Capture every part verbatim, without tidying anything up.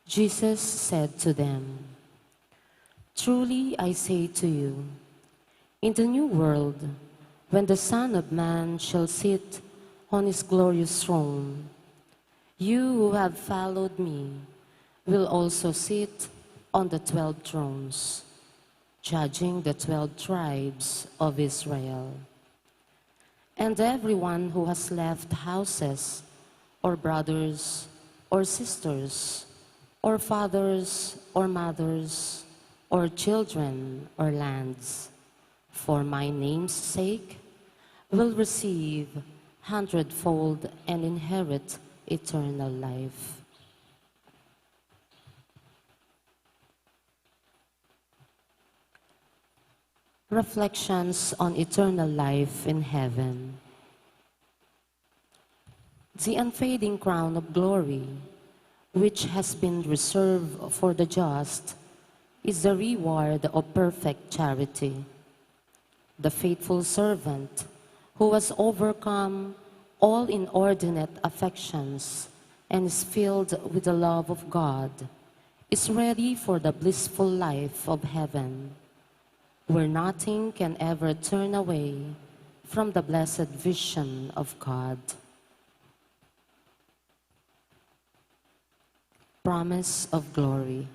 Jesus said to them, "Truly I say to you, in the new world, when the Son of Man shall sit on his glorious throne, you who have followed me will also sit on the twelve thrones, judging the twelve tribes of Israel." And everyone who has left houses, or brothers, or sisters, or fathers, or mothers, or children, or lands, for my name's sake, will receive hundredfold and inherit eternal life. Reflections on eternal life in heaven. The unfading crown of glory, which has been reserved for the just, is the reward of perfect charity. The faithful servant who has overcome all inordinate affections and is filled with the love of God is ready for the blissful life of heaven, where nothing can ever turn away from the blessed vision of God. Promise of glory.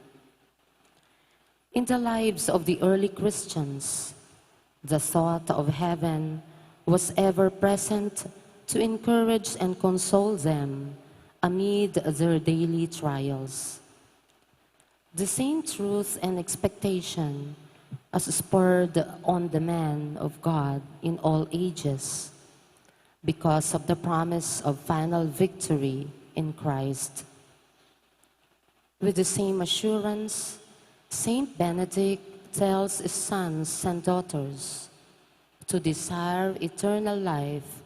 In the lives of the early Christians, the thought of heaven was ever present to encourage and console them amid their daily trials. The same truth and expectation has spurred on the men of God in all ages because of the promise of final victory in Christ. With the same assurance, Saint Benedict tells his sons and daughters to desire eternal life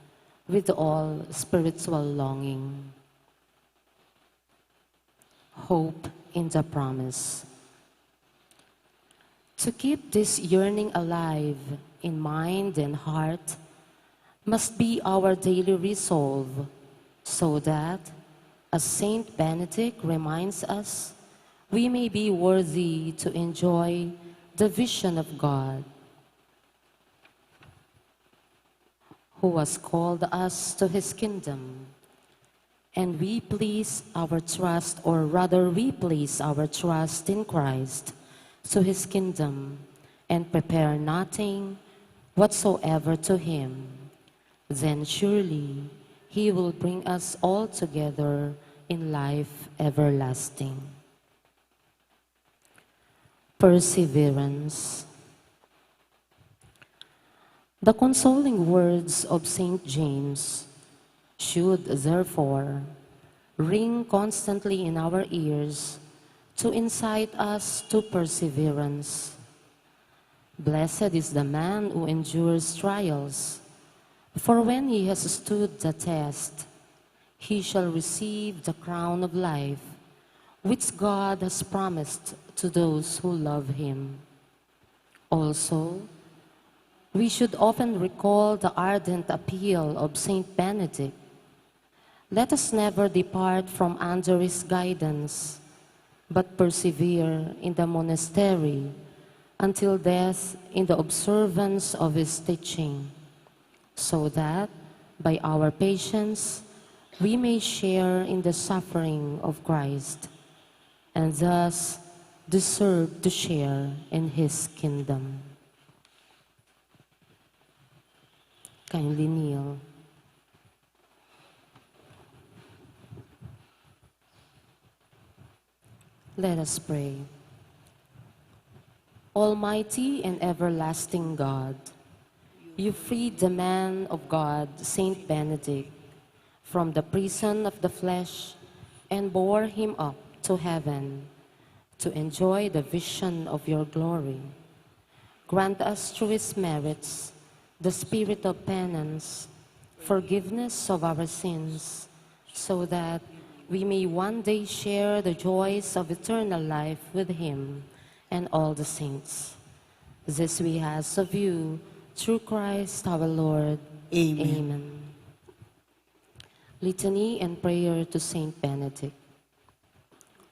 with all spiritual longing. Hope in the promise. To keep this yearning alive in mind and heart must be our daily resolve, so that, as Saint Benedict reminds us, we may be worthy to enjoy the vision of God, who has called us to his kingdom. And we place our trust, or rather, we place our trust in Christ to his kingdom, and prepare nothing whatsoever to him. Then surely he will bring us all together in life everlasting. Perseverance. The consoling words of Saint James should, therefore, ring constantly in our ears to incite us to perseverance. "Blessed is the man who endures trials, for when he has stood the test, he shall receive the crown of life, which God has promised to those who love him." Also, we should often recall the ardent appeal of Saint Benedict: "Let us never depart from under his guidance, but persevere in the monastery until death in the observance of his teaching, so that by our patience we may share in the suffering of Christ, and thus deserve to share in his kingdom." Kindly kneel. Let us pray. Almighty and everlasting God, you freed the man of God, Saint Benedict, from the prison of the flesh and bore him up to heaven to enjoy the vision of your glory. Grant us through his merits the spirit of penance, forgiveness of our sins, so that we may one day share the joys of eternal life with him and all the saints. This we ask of you through Christ our Lord. Amen. Amen. Litany and prayer to Saint Benedict.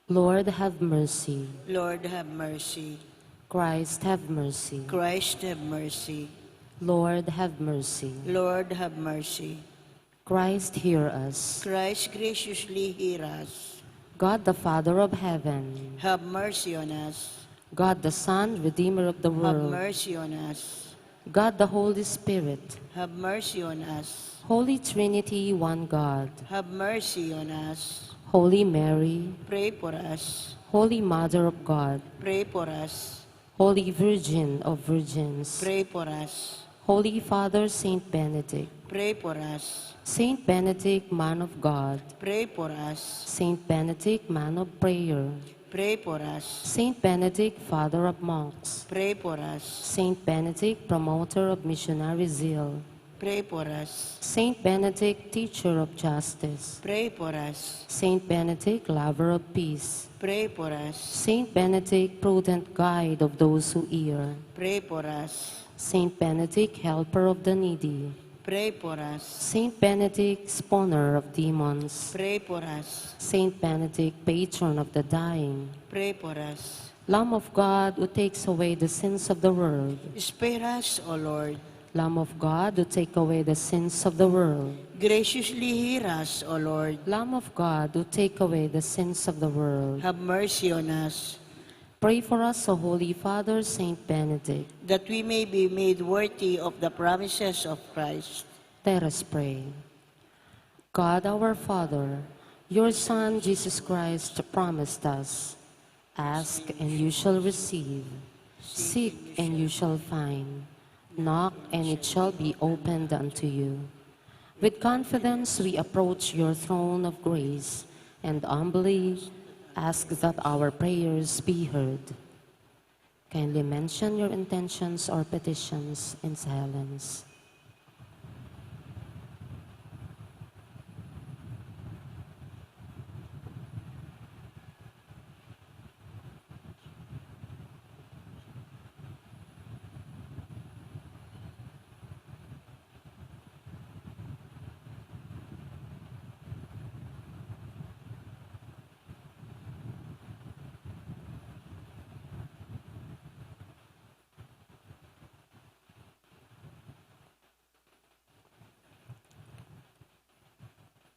Lord, have mercy. Lord, have mercy. Christ, have mercy. Christ, have mercy. Lord, have mercy. Lord, have mercy. Christ, hear us. Christ, graciously hear us. God, the Father of heaven. Have mercy on us. God, the Son, Redeemer of the world. Have mercy on us. God, the Holy Spirit. Have mercy on us. Holy Trinity, one God. Have mercy on us. Holy Mary. Pray for us. Holy Mother of God. Pray for us. Holy Virgin of Virgins. Pray for us. Holy Father Saint Benedict. Pray for us. Saint Benedict, man of God. Pray for us. Saint Benedict, man of prayer. Pray for us. Saint Benedict, father of monks. Pray for us. Saint Benedict, promoter of missionary zeal. Pray for us. Saint Benedict, teacher of justice. Pray for us. Saint Benedict, lover of peace. Pray for us. Saint Benedict, prudent guide of those who err. Pray for us. Saint Benedict, helper of the needy. Pray for us. Saint Benedict, spawner of demons. Pray for us. Saint Benedict, patron of the dying. Pray for us. Lamb of God, who takes away the sins of the world. Spare us, O Lord. Lamb of God, who take away the sins of the world. Graciously hear us, O Lord. Lamb of God, who take away the sins of the world. Have mercy on us. Pray for us, O Holy Father Saint Benedict. That we may be made worthy of the promises of Christ. Let us pray. God our Father, your Son Jesus Christ promised us, "Ask and you shall receive, seek and you shall find, knock and it shall be opened unto you." With confidence we approach your throne of grace and humbly ask that our prayers be heard. Kindly mention your intentions or petitions in silence.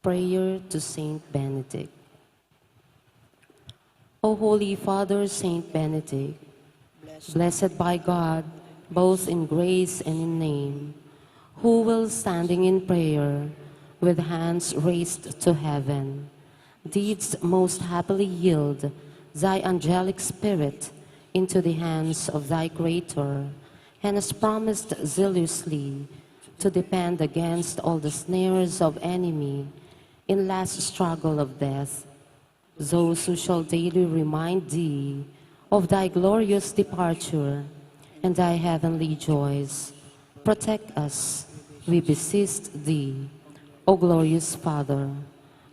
Prayer to Saint Benedict. O Holy Father Saint Benedict, blessed by God, both in grace and in name, who while standing in prayer, with hands raised to heaven, didst most happily yield thy angelic spirit into the hands of thy Creator, and hast promised zealously to defend against all the snares of enemy in last struggle of death, those who shall daily remind thee of thy glorious departure and thy heavenly joys, protect us, we beseech thee, O glorious Father,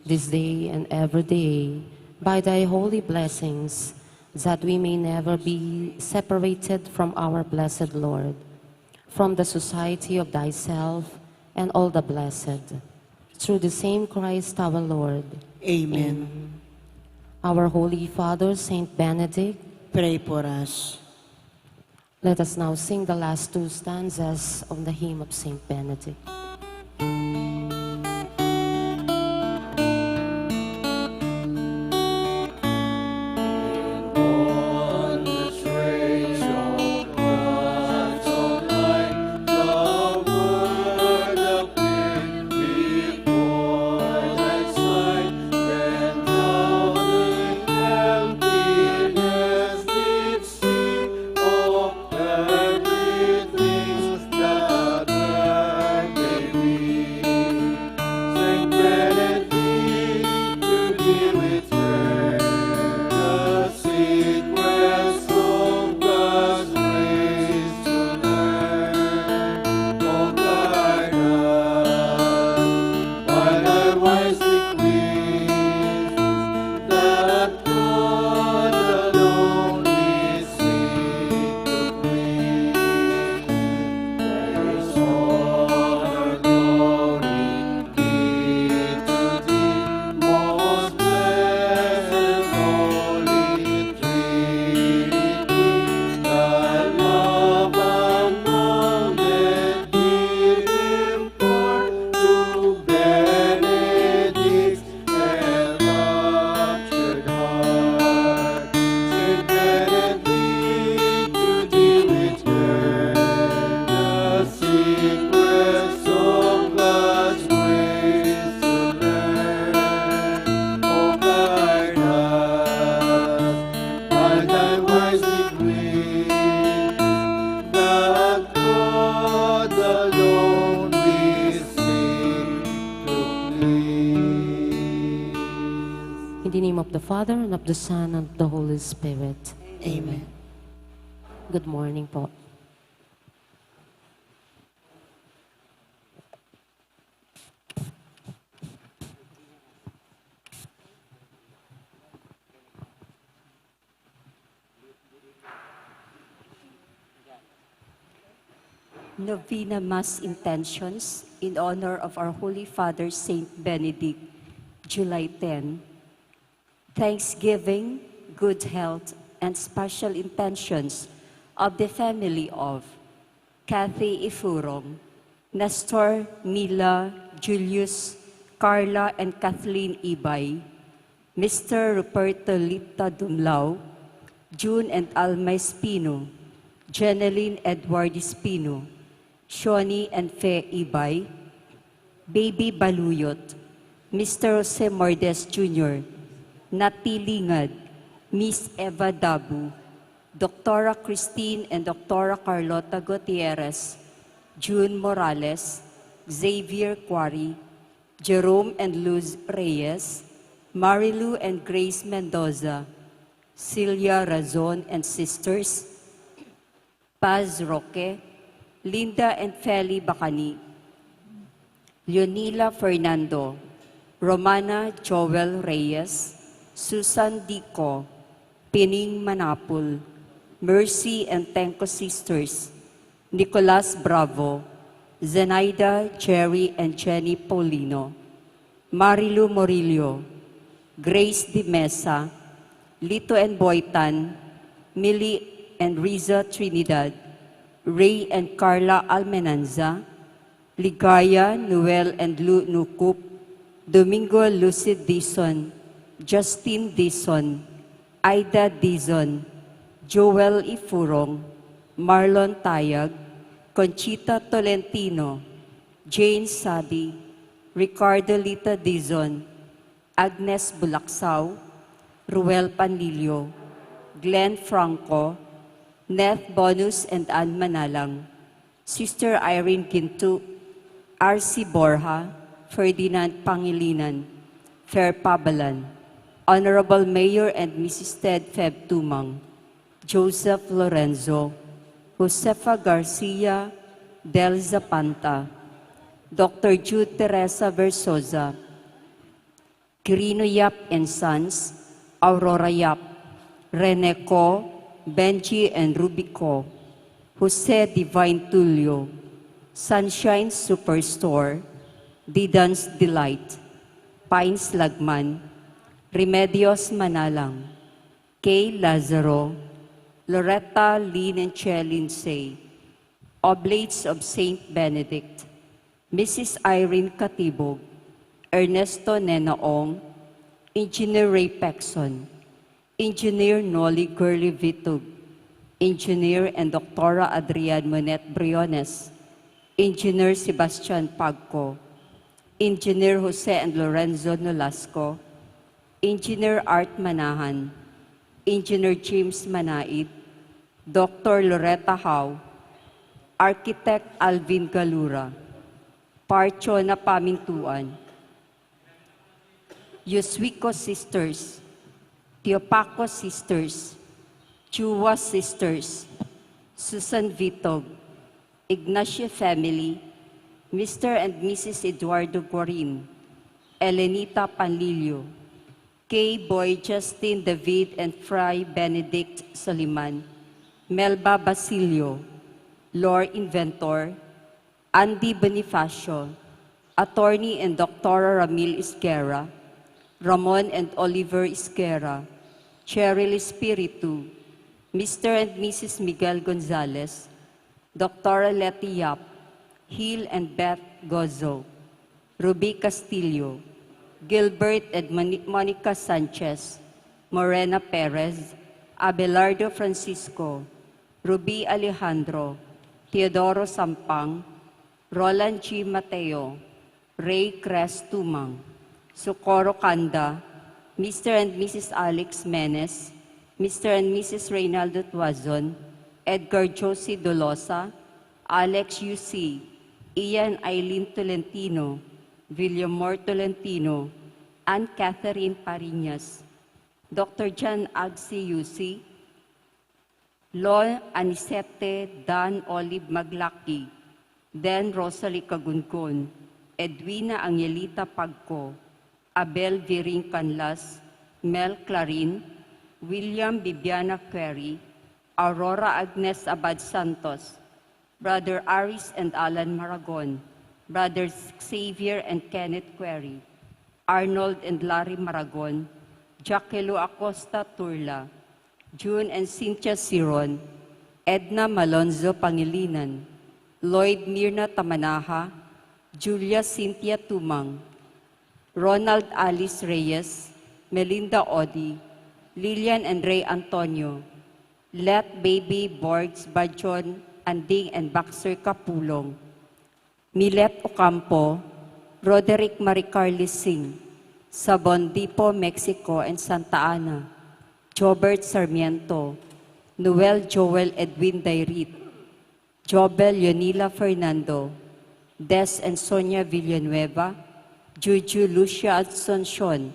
this day and every day, by thy holy blessings, that we may never be separated from our blessed Lord, from the society of thyself and all the blessed, through the same Christ our Lord. Amen. Amen. Our Holy Father, Saint Benedict, pray for us. Let us now sing the last two stanzas of the hymn of Saint Benedict. Father, and of the Son, and of the Holy Spirit. Amen. Good morning po. Novena Mass intentions in honor of our Holy Father Saint Benedict, July ten. Thanksgiving, good health, and special intentions of the family of Kathy Ifurong, Nestor, Mila, Julius, Carla, and Kathleen Ibay, Mister Ruperto Lita Dumlao, June and Alma Espino, Jeneline Edward Espino, Shoni and Fe Ibay, Baby Baluyot, Mister Jose Mordes Junior, Nati Lingad, Miss Eva Dabu, Doctora Christine and Doctora Carlota Gutierrez, June Morales, Xavier Quarry, Jerome and Luz Reyes, Marilu and Grace Mendoza, Celia Razon and sisters, Paz Roque, Linda and Feli Bacani, Leonila Fernando, Romana Joel Reyes, Susan Dico, Pining Manapul, Mercy and Tenco sisters, Nicolas Bravo, Zenaida, Jerry and Jenny Paulino, Marilu Morillo, Grace de Mesa, Lito and Boytan, Millie and Riza Trinidad, Ray and Carla Almenanza, Ligaya, Noel and Lu Nucup, Domingo, Lucid Dizon, Justin Dizon, Aida Dizon, Joel Ifurong, Marlon Tayag, Conchita Tolentino, Jane Sadi, Ricardo Lita Dizon, Agnes Bulaksao, Ruel Panlilio, Glenn Franco, Neth Bonus and Ann Manalang, Sister Irene Gintu, R C Borja, Ferdinand Pangilinan, Fer Pabalan, Honorable Mayor and Missus Ted Feb Tumang, Joseph Lorenzo, Josefa Garcia, Del Zapanta, Doctor Jude Teresa Versosa, Quirino Yap and Sons, Aurora Yap, Rene Co, Benji and Ruby Co, Jose Divine Tulio, Sunshine Superstore, Didon's Delight, Pines Lagman, Remedios Manalang, Kay Lazaro, Loretta Lynn and Che Lindsay, Oblates of Saint Benedict, Missus Irene Catibog, Ernesto Nenaong, Engineer Ray Pexon, Engineer Noli Gurley Vitug, Engineer and Doctora Adrian Monet Briones, Engineer Sebastian Pagco, Engineer Jose and Lorenzo Nolasco, Engineer Art Manahan, Engineer James Manaid, Doctor Loretta Howe, Architect Alvin Galura, Parcho na Pamintuan, Yuswiko Sisters, Tiopaco Sisters, Chua Sisters, Susan Vitog, Ignacio family, Mister and Missus Eduardo Guarin, Elenita Panlilio, K. Boy Justin David and Fry Benedict Soliman, Melba Basilio, Lor Inventor, Andy Bonifacio, Attorney and Doctora Ramil Isguera, Ramon and Oliver Isguera, Cheryl Espiritu, Mister and Missus Miguel Gonzalez, Doctora Letty Yap, Hil and Beth Gozo, Ruby Castillo, Gilbert and Moni-, Monica Sanchez, Morena Perez, Abelardo Francisco, Ruby Alejandro, Teodoro Sampang, Roland G. Mateo, Ray Cres Tumang, Socorro Canda, Mister and Missus Alex Menes, Mister and Missus Reynaldo Tuazon, Edgar Josie Dolosa, Alex U C, Ian Eileen Tolentino, Villamor Tolentino, Ann Catherine Pariñas, Doctor Jan Agsi Yusi, Lo Anicete, Dan Olive Maglaki, Den Rosalie Cagungon, Edwina Angelita Pagco, Abel Viring Canlas, Mel Clarin, William Bibiana Query, Aurora Agnes Abad Santos, Brother Aris and Alan Maragon, Brothers Xavier and Kenneth Query, Arnold and Larry Maragon, Jaquelo Acosta Turla, June and Cynthia Siron, Edna Malonzo Pangilinan, Lloyd Mirna Tamanaha, Julia Cynthia Tumang, Ronald Alice Reyes, Melinda Odi, Lilian and Ray Antonio, Let Baby Borgs Bajon, Anding and Baxter Kapulong, Milet Ocampo, Roderick Maricar Lising, Sabon Dipo, Mexico and Santa Ana, Jobert Sarmiento, Noel Joel Edwin Dairit, Jobel Leonila Fernando, Des and Sonia Villanueva, Juju Lucia Asuncion,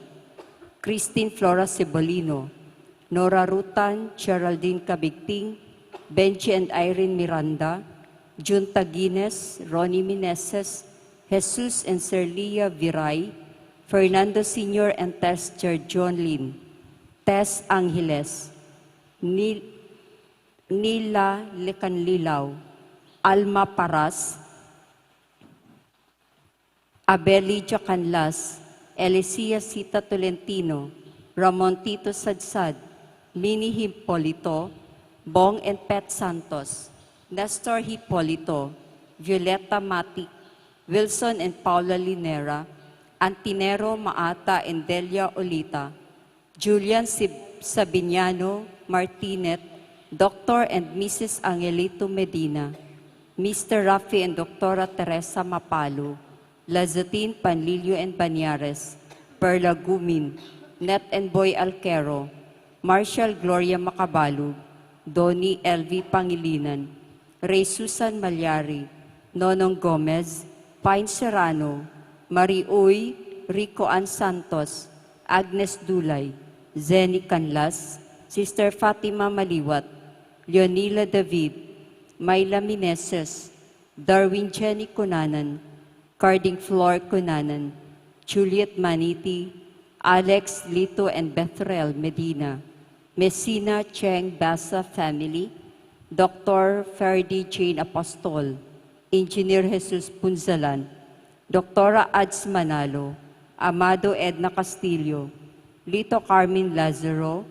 Christine Flora Cebolino, Nora Rutan, Geraldine Cabigting, Benji and Irene Miranda, Junta Guinness, Ronnie Meneses, Jesus and Serlia Viray, Fernando Senior and Tester John Lin, Tess Angeles, Nil Nila Lecanlilaw, Alma Paras, Abel Lydia Canlas, Elicia Sita Tolentino, Ramon Tito Sadsad, Mini Hipolito, Bong and Pet Santos, Nestor Hipolito, Violeta Matic, Wilson and Paula Linera, Antinero Maata and Delia Olita, Julian Sib- Sabiniano Martinez, Doctor and Missus Angelito Medina, Mister Rafi and Doctora Teresa Mapalo, Lazatin Panlilio and Baniares, Perla Gumin, Net and Boy Alquero, Marshall Gloria Macabalug, Donnie L V Pangilinan, Rey Susan Malyari, Nonong Gomez, Pine Serrano, Marie Uy, Rico Ann Santos, Agnes Dulay, Zenny Canlas, Sister Fatima Maliwat, Leonila David, Myla Meneses, Darwin Jenny Cunanan, Carding Flor Cunanan, Juliet Maniti, Alex Lito and Bethuel Medina, Messina Cheng Basa family, Doctor Ferdy Jane Apostol, Engineer Jesus Punzalan, Doctora Ads Manalo, Amado Edna Castillo, Lito Carmen Lazaro,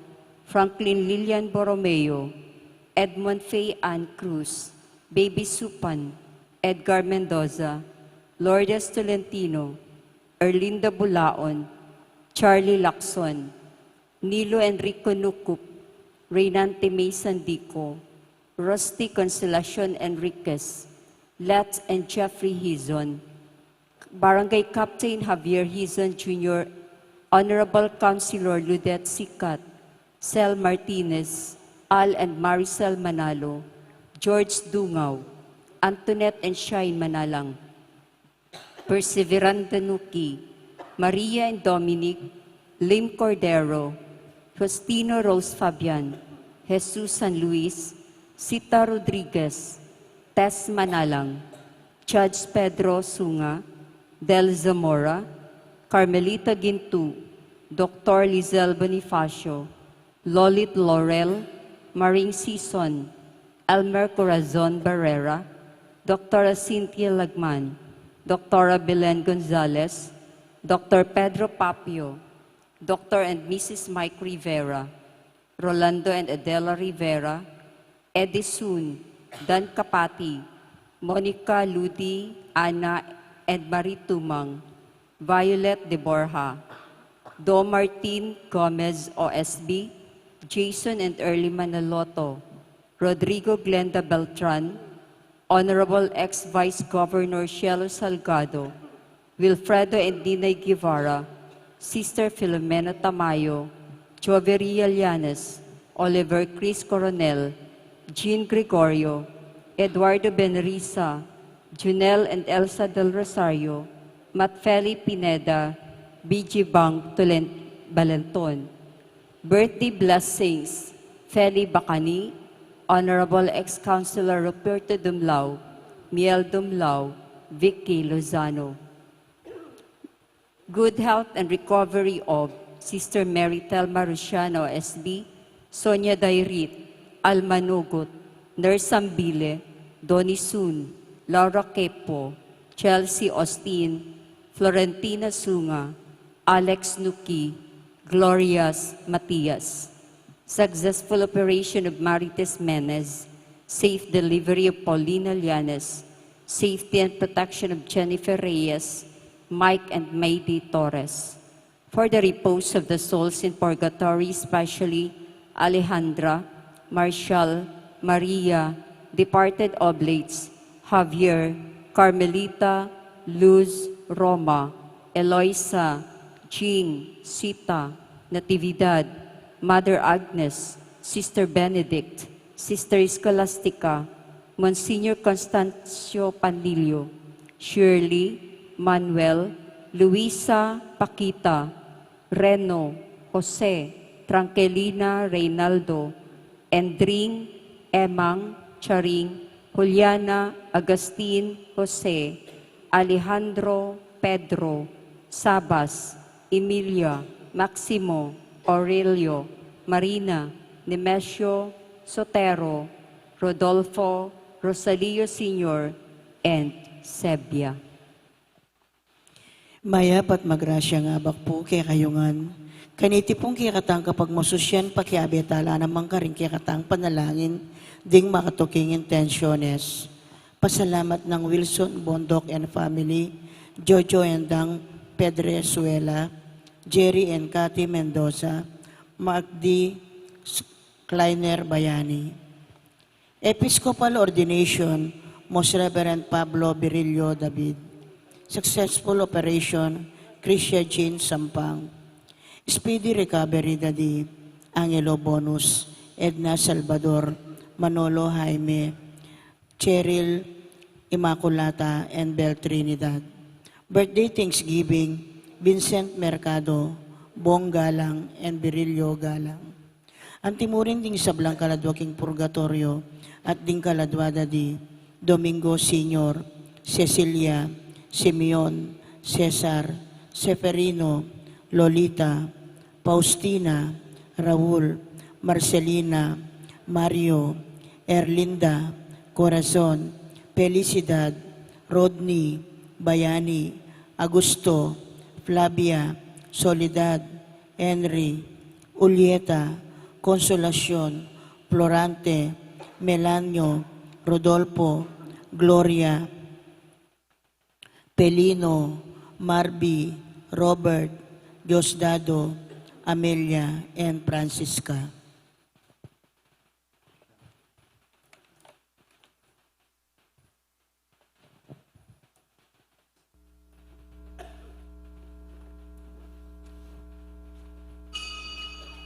Franklin Lilian Borromeo, Edmond Faye Ann Cruz, Baby Supan, Edgar Mendoza, Lourdes Tolentino, Erlinda Bulaon, Charlie Lacson, Nilo Enrico Nucup, Reynante May Sandico, Rusty Consolacion Enriquez, Let and Jeffrey Hizon, Barangay Captain Javier Hizon Junior, Honorable Councilor Ludet Sikat, Sel Martinez, Al and Maricel Manalo, George Dungaw, Antoinette and Shine Manalang, Perseverant Danuki, Maria and Dominic, Lim Cordero, Justino Rose Fabian, Jesus San Luis, Sita Rodriguez, Tess Manalang, Judge Pedro Sunga, Del Zamora, Carmelita Gintu, Doctor Lizelle Bonifacio, Lolit Laurel, Maring Sison, Elmer Corazon Barrera, Doctora Cynthia Lagman, Doctora Belen Gonzalez, Doctor Pedro Papio, Doctor and Missus Mike Rivera, Rolando and Adela Rivera, Edison, Dan Capati, Monica Ludi, Ana and Marie Tumang, Violet de Borja, Do Martin Gomez O S B, Jason and Early Manaloto, Rodrigo Glenda Beltran, Honorable ex-Vice Governor Shelo Salgado, Wilfredo and Dinay Guevara, Sister Filomena Tamayo, Joveria Llanes, Oliver Chris Coronel, Jean Gregorio, Eduardo Benrisa, Junel and Elsa Del Rosario, Matfeli Pineda, B G Bang Tulen- Balenton. Birthday blessings, Feli Bacani, Honorable Ex-Councilor Ruperto Dumlao, Miel Dumlao, Vicky Lozano. Good health and recovery of Sister Mary Telma Rusiano S B, Sonia Dairit, Alma Nugut, Nurse Ambile, Donnie Sun, Laura Kepo, Chelsea Austin, Florentina Sunga, Alex Nuki, Glorias Matias. Successful operation of Marites Menes, safe delivery of Paulina Llanes, safety and protection of Jennifer Reyes, Mike and Maydi Torres. For the repose of the souls in purgatory, especially Alejandra, Marshall, Maria, departed oblates, Javier, Carmelita, Luz, Roma, Eloisa, Jing, Sita, Natividad, Mother Agnes, Sister Benedict, Sister Scholastica, Monsignor Constancio Panlilio, Shirley, Manuel, Luisa, Paquita, Reno, Jose, Tranquilina, Reynaldo, Endring, Emang, Charing, Juliana, Agustin, Jose, Alejandro, Pedro, Sabas, Emilia, Maximo, Aurelio, Marina, Nemesio, Sotero, Rodolfo, Rosalio Senior, and Sebia. Mayap at magrasyang abak pu kekayu ngan. Kaniti pung kekatang kapagmasusyan, pakiabe tala naman karing kekatang panalangin ding makatuking intensyones. Pasalamat nang Wilson Bondoc and family, Jojo and Dang Pedrezuela, Jerry and Cathy Mendoza, Mark D. Kleiner Bayani. Episcopal ordination, Most Reverend Pablo Birillo David. Successful operation, Christian Jean Sampang. Speedy recovery, Daddy. Angelo Bonus, Edna Salvador, Manolo Jaime, Cheryl Immaculata, and Bel Trinidad. Birthday Thanksgiving, Vincent Mercado, Bong Galang, and Virilio Galang. Anti mu rin ding sablang kaladwa king purgatoryo at ding kaladwa da di Domingo Senior, Cecilia, Simeon, Cesar, Seferino, Lolita, Faustina, Raul, Marcelina, Mario, Erlinda, Corazon, Felicidad, Rodney, Bayani, Augusto, Flavia, Soledad, Henry, Ulieta, Consolacion, Florante, Melanio, Rodolfo, Gloria, Pelino, Marby, Robert, Diosdado, Amelia, and Francisca.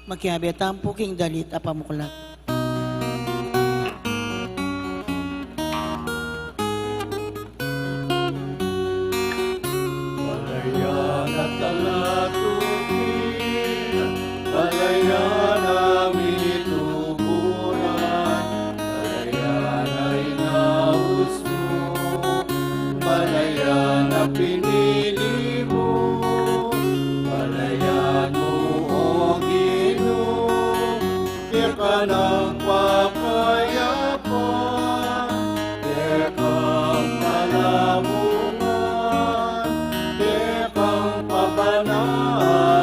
Makiabe tamu pu king dalit a pamuklat. Balayan a talatuki, balayan a mituburan, balayan a inaus mu, balayan a pinili mu, balayan mu, O Ginu, keka nang pakayapan, keka nang palamungan, keka nang pabanalan,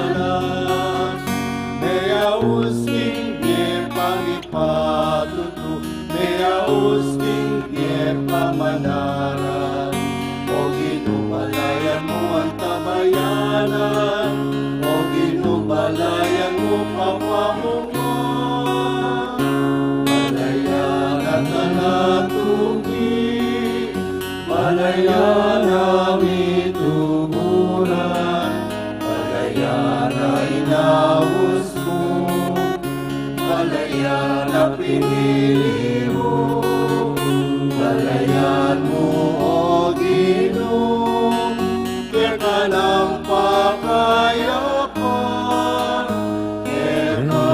meyaus king bie pang ipatutu, meyaus king bie pamanaral. O Ginu, balayan mu antabayanan, O Ginu, balayan mu papamungan, balayan a talatuki, balayan a mituburan, balayan a inaus mu, balayan a pinili mu, balayan mu, O Ginu, keka nang pakayapan, keka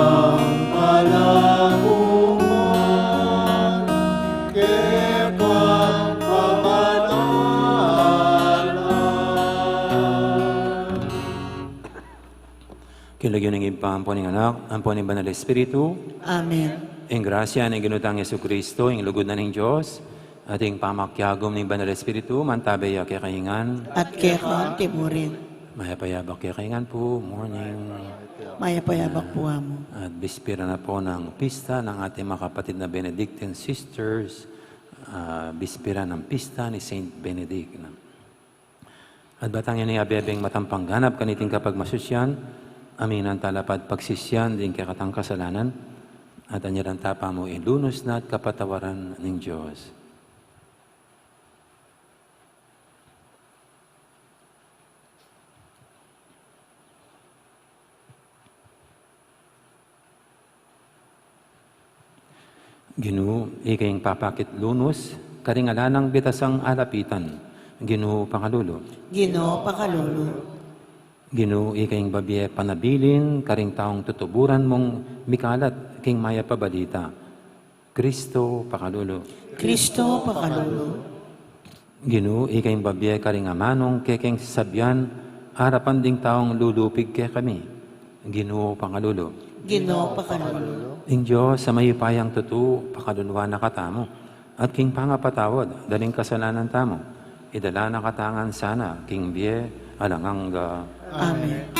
Ibpa, ampo ning Anak, ampo ning Banal Espiritu. Amen. Ing grasya ning Ginu tang Jesucristo, ing lugud na ning Dios, at ing pamakiagum ning Banal Espiritu, mantabe ya kekayu ngan. At keka anti mu rin. Mayap a yabak kekayu ngan pu, morning. Mayap a yabak pu, Amu. At bispera na pu ning pista ning ating mga kapatid na Benedictine sisters, ah, bispera ning pista ni Saint Benedict. At ba tang ini abebeng matampang ganap kaniting kapagmasusyan, aminan tala pa at pagsisian ding kekatang kasalanan, at anyaran ta pa mu ing lunus na at kapatawaran ning Dios. Ginu, ika ing papakit lunus karing ala nang bitasang alapitan. Ginu, pakalulu. Ginu, pakalulu. Ginu, ika ing babie panabilin karing taung tutuburan mung mikalat king mayap a balita. Kristo, pakalulu. Kristo, pakalulu. Ginu, ika ing babie karing amanung kekeng sasabian arapan ding taung lulupig kekami. Ginu, pakalulu. Ginu, pakalulu. Ing Dios a mayupayang tutu, pakaluluan na katamu, at king pangapatawad da ring kasalanan tamu, idala na katamu ngan sana king bie alang angga. Amen.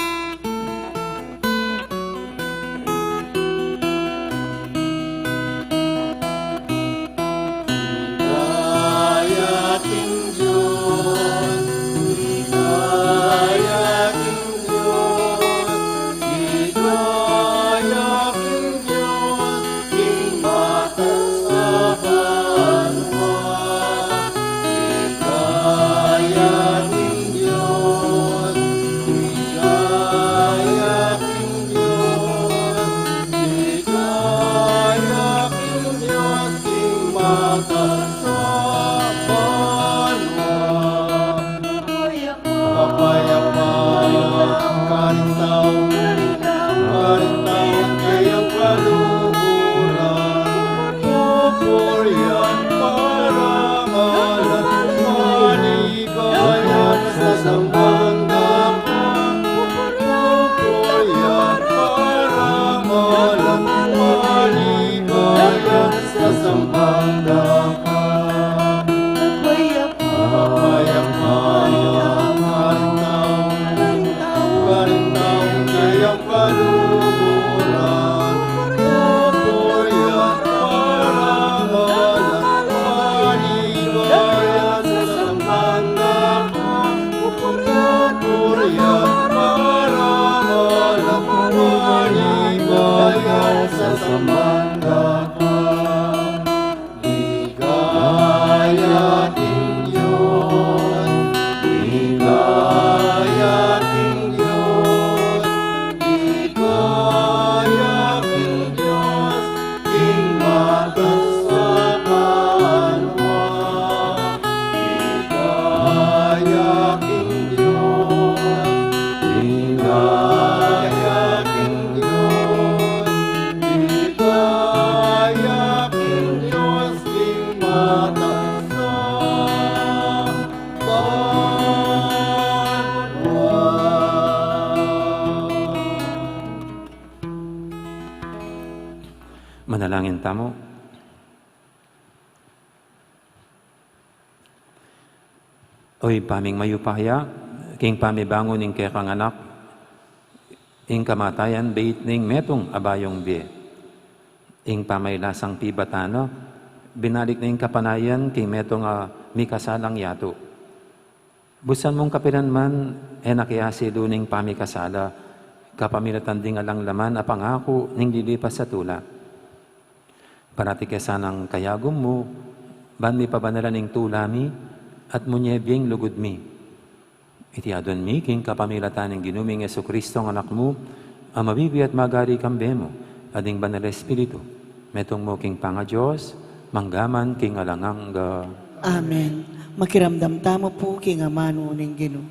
Ligaya king Dios, ligaya king Dios, ligaya king Dios, king matapang a banua. Ligaya king Dios, ligaya king Dios, ligaya king Dios, king matapang a banua. Manalangin tamu. O Ibpa ming mayupaya, king pamibangun ning kekang Anak, ing kamatayan beit ning metung a bayung bie. Ing pamailasang pibatan na, binalik na ing kapanayan king metung a mikasalang yatu. Busan mung kapilan man, e na ke asilu ning pamikasala, kapamilatan ding alang laman a pangaku ning lilipas a tula. Parati ke sanang kayagum mu, ban mipabanalan ing tula mi, at munye bie ing lugud mi. Iti adwan mi king kapamilatan ning Ginu ming Jesucristo, ing Anak mu, a mabibie at magari kambe mu, at ning Banal Espiritu, metung mu king pangaDios, mangga man king alang angga. Amen. Makiramdam tamu pu king amanu ning Ginu.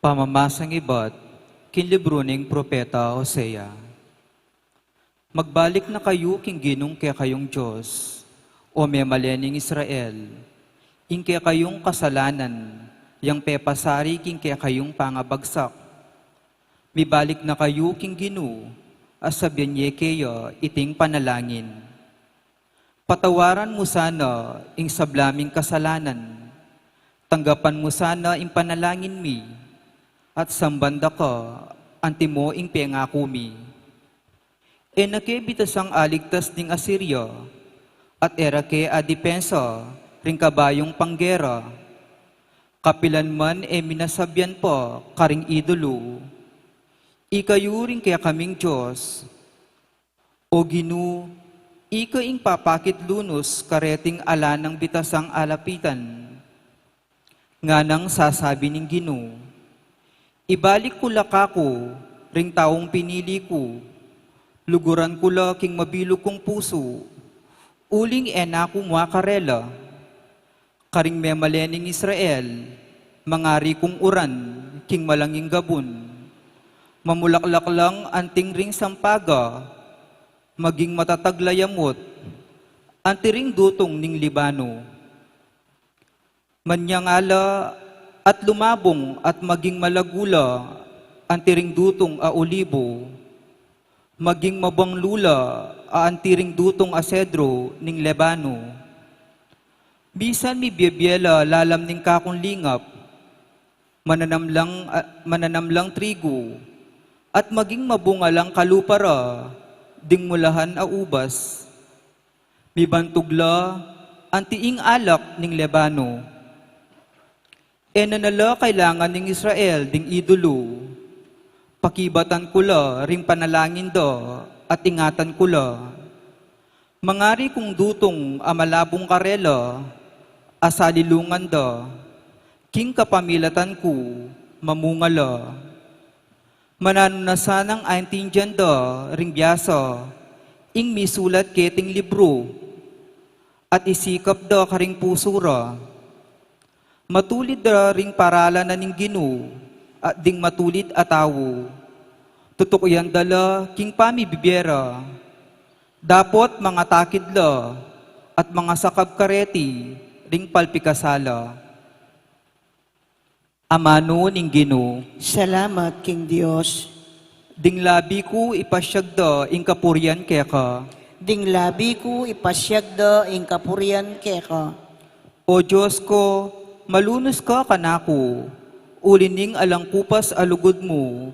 Pamamasang ibat king libru ning propeta Hosea. Magbalik na kayu king Ginung kekayung Dios, o memalen ning Israel, ing kekayung kasalanan yang pepasari king kekayung pangabagsak. Mibalik na kayu king Ginu, at sabian ye keya iting panalangin. Patawaran mu sana ing sabla ming kasalanan. Tanggapan mu sana ing panalangin mi, at samban da ka antimo ing pengaku mi. E na ke bitasang aligtas ning Asiria, at e ra ke adipensa ring kabayung panggera. Kapilan man e mi nasabian pa karing idulu, "Ikayu ring kekaming Dios." O Ginu, ika ing papakit lunus kareting ala nang bitasang alapitan. Nganang sasabi ning Ginu, "Ibalik ku la kaku ring taung pinili ku, luguran ku la king mabilug kung pusu, uling e na ku mua karela." Karing memalen ning Israel, mangari kung uran king malanging gabun. Mamulaklak lang anting ring sampaga, maging matatag la yamut anti ring dutung ning Libano. Manyangala at lumabung at maging malagu la anti ring dutung a olibo. Maging mabanglu la anti ring dutung a sedro ning Libano. Bisan mibie-bie la lalam ning kakung lingap, mananam lang, a, mananam lang trigu, at maging mabunga lang kalupa ra ding mulahan a ubas. Mibantug la anti ing alak ning Libano. E na na la kailangan ning Israel ding idulu. Pakibatan ku la ring panalangin da at ingatan ku la. Mangari kung dutung a malabung karela, asalilungan da. King kapamilatan ku, mamunga la. Mananu na sanang aintindian da ring biasa ing misulat keting libru, at isikap da karing pusu ra. Matulid da ring paralan na ning Ginu at ding matulid a tau. Tutukuyan da la king pamibibie ra. Dapot mangatakid la at mangasakab kareti ring palpikasala. Amanu ning Ginu. Salamat king Dios. Ding labi ku ipasiag da ing kapurian keka. Ding labi ku ipasiag da ing kapurian keka. O Dios ko, malunus ka kanaku, uli ning alang kupas a lugud mu,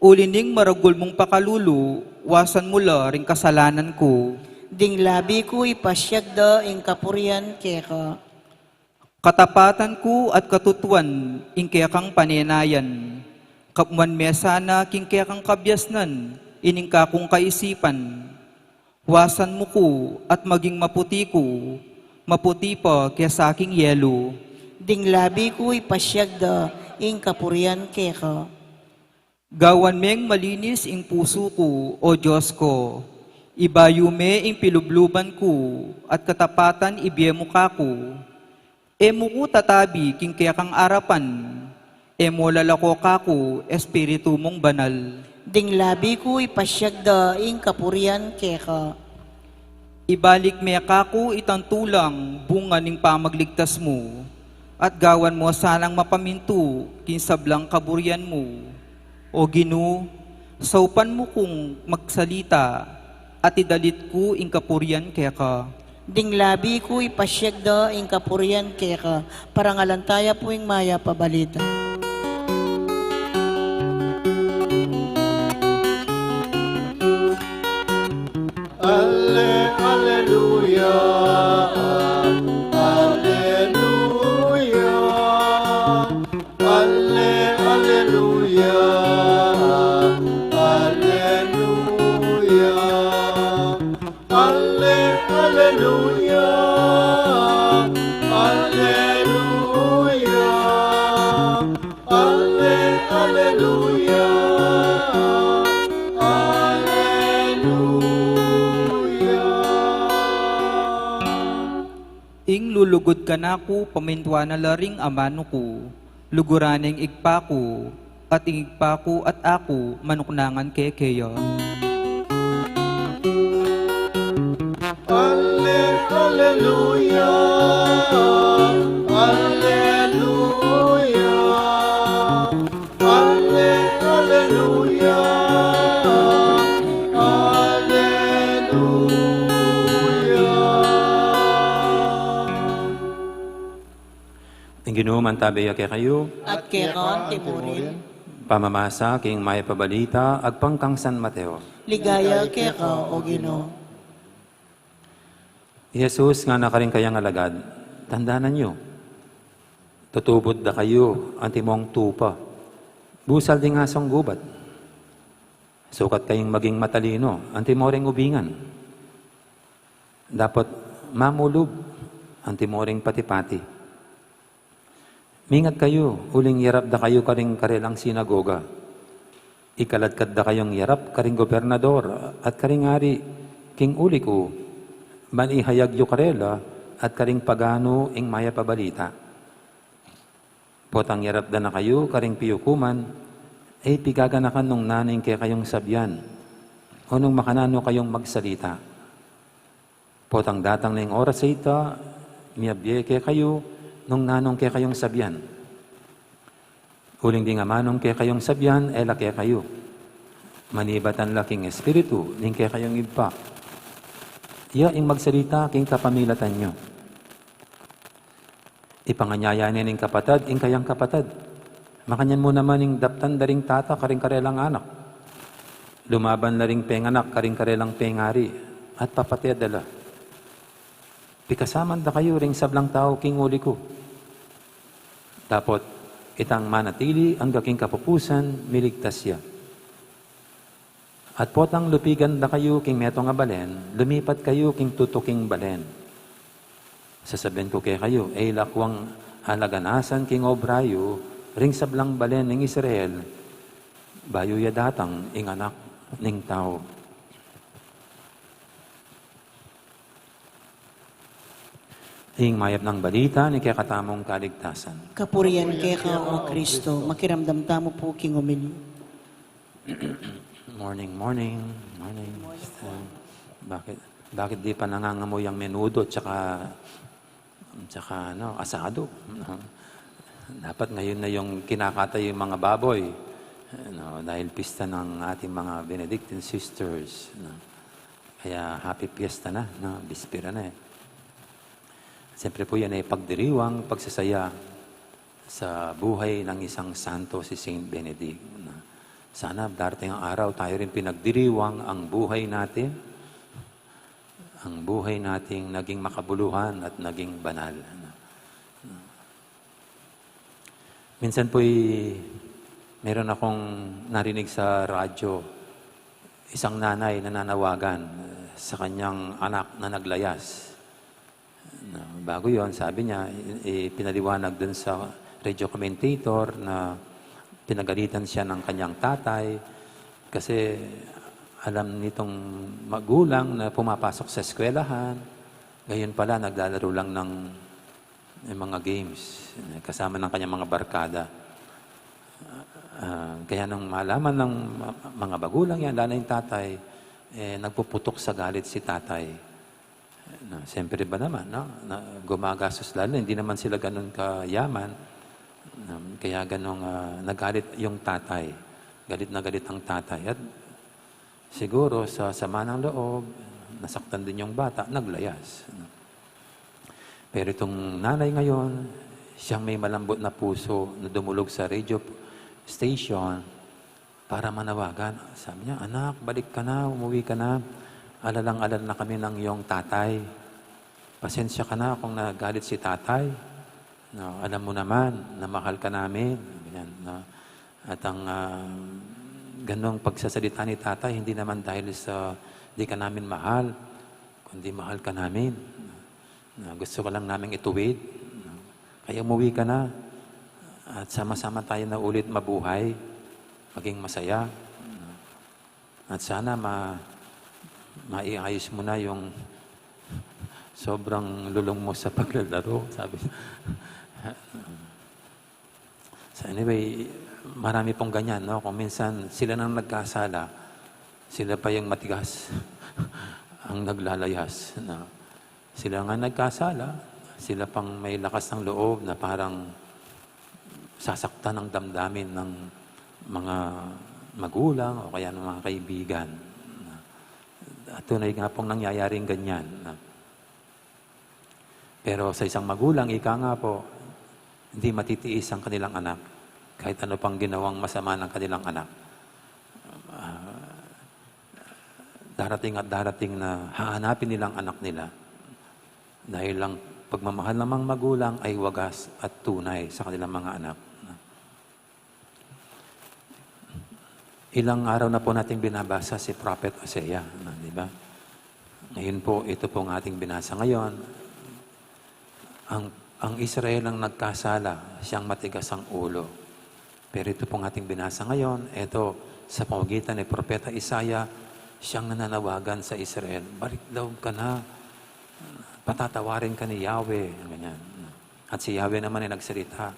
uli ning maragul mung pakalulu, wasan mu la ring kasalanan ku. Ding labi ku ipasiag da ing kapurian keka. Katapatan ku at katutuan ing kekang panenayan. Kapman me sana king kekang kabiasnan ining kakung kaisipan. Wasan mu ku at maging maputi ku, maputi pa kesa king yelu. Ding labi ku ipasiag da ing kapurian keka. Gawan meng malinis ing pusu ku, O Dios ko. Ibayu me ing pilubluban ku, at katapatan ibie mu kaku. E mu ku tatabi king kekang arapan, e mu lalako kaku Espiritu mung Banal. Ding labi ku ipasiag da ing kapurian keka. Ibalik me kaku itang tulang bunga ning pamagligtas mu, at gawan mu sanang mapamintu king sablang kaburian mu. O Ginu, saupan mu kung magsalita, at idalit ku ing kapurian keka. Ding labi ku ipasiag da ing kapurian keka. Parangalan taya pu ing mayap a balita. Ale, aleluya, aleluya, ale, aleluya, aleluya, ale, aleluya, aleluya. Ale, aleluya, aleluya. Ing lulugud kanaku, pamintuan na la ring amanu ku, Luguran ing Ibpa ku, at ing Ibpa ku at aku manuknangan keke ya. Alle-, alleluia, alleluia, alle-, alleluia, alleluia. Ing Ginu mantabe ya kekayu. At keka anti mu rin. Pamamasa king Mayap a Balita agpang kang San Mateo. Ligaya keka, O Ginu. I Jesus ngana karing kayang alagad, tandanan yu, tutubud da kayu antimong tupa, busal ding asung gubat. Sukat kayung maging matalino antimo ring ubingan. Dapot mamulub antimo ring pati-pati. Mingat kayu, uling yarap da kayu karing karelang sinagoga. Ikaladkad da kayung yarap karing gobernador at karing ari king uli ku, ban ihayag yu karela at karing paganu ing Mayap a Balita. Potang yarap da na kayu karing piukuman, e pigaganakan nung nanu ing kekayung sabian, o nung makananu kayung magsalita. Potang datang na ing oras a ita, miyabie kekayu nung nanu ing kekayung sabian. Uling ding amanung kekayung sabian, e la kekayu. Manibatan la king Espiritu ning kekayung Ibpa. Iya ing magsalita king kapamilatan yu. Ipanganyaya ne ning kapatad ing kayang kapatad. Makanyan mu naman ing daptan da ring tata karing karelang anak. Lumaban la ring penganak karing karelang pengari, at papate da la. Pikasaman da kayu ring sablang tau king uli ku. Dapot itang manatili angga king kapupusan, miligtas ya. At potang lupigan da kayu king metung a balen, lumipat kayu king tutuking balen. Sasabian ku kekayu, e la kung alaganasan king obra yu ring sablang balen ning Israel, bayu ya datang ing Anak ning Tau. Ing Mayap a Balita ning kekatamung kaligtasan. Kapurian keka, O Kristo. Makiramdam tamu pu king omilya. Morning, morning, morning. Morning po. Bakit, bakit di pa nangangamoy ang menudo tsaka, tsaka, ano, asado, no? Dapat ngayon na yung kinakatay yung mga baboy, no? Dahil pista ng ating mga Benedictine sisters, no? Kaya happy fiesta na, no? Bispera na eh. Siyempre po, yan ay pagdiriwang, pagsasaya sa buhay ng isang santo, si Saint Benedict, no? Sana darating ang araw, tayo rin pinagdiriwang ang buhay natin, ang buhay nating naging makabuluhan at naging banal, no? Minsan po'y meron akong narinig sa radyo, isang nanay na nanawagan, eh, sa kanyang anak na naglayas. Na, bago yon, sabi niya, i-, ipinaliwanag dun sa radio commentator na pinagalitan siya ng kanyang tatay kasi alam nitong magulang na pumapasok sa eskwelahan. Ngayon pala, naglalaro lang ng, ng mga games, eh, kasama ng kanyang mga barkada. Ah, kaya nung malaman ng ma-, mga magulang yan, lalo yung tatay, eh, nagpuputok sa galit si tatay. Na, siyempre ba naman, no? Na, gumagastos lalo, hindi naman sila ganun kayaman. Um, kaya ganun, ah, nagalit yung tatay. Galit na galit ang tatay. At siguro sa sama ng loob, nasaktan din yung bata, naglayas, no? Pero itong nanay ngayon, siyang may malambot na puso na dumulog sa radio station para manawagan. Sabi niya, "Anak, balik ka na, umuwi ka na. Alalang-alala na kami ng iyong tatay. Pasensya ka na kung nagalit si tatay. No, alam mo naman na mahal ka namin." Ganyan, no? At ang, ah, ganong pagsasalita ni tatay, hindi naman dahil sa di ka namin mahal, kundi mahal ka namin. Na gusto ka lang naming ituwid. Kaya umuwi ka na at sama-sama tayo na ulit mabuhay, maging masaya. At sana ma-, maiayos mo na yung sobrang lulong mo sa paglalaro, sabi. Anyway, marami pong ganyan, no? Kung minsan sila nang nagkasala, sila pa yung matigas ang naglalayas, no? Sila nga nagkasala, sila pang may lakas ng loob na parang sasaktan ang damdamin ng mga magulang o kaya ng mga kaibigan. At tunay nga pong nangyayaring ganyan. Pero sa isang magulang, ika nga po, hindi matitiis ang kanilang anak. Kahit ano pang ginawang masama ng kanilang anak. Ah, darating at darating na hahanapin nilang anak nila. Dahil ang pagmamahal ng mga magulang ay wagas at tunay sa kanilang mga anak. Ilang araw na po nating binabasa si Prophet Isaiah, no, di ba? Ngayon po, ito pong ating binasa ngayon. Ang, ang Israel ang nagkasala, siyang matigas ang ulo. Pero ito pong ating binasa ngayon, ito, sa pamagitan ni Propeta Isaiah, siyang nananawagan sa Israel, "Balik loob ka na, patatawarin ka ni Yahweh," ganyan. At si Yahweh naman ay nagsalita,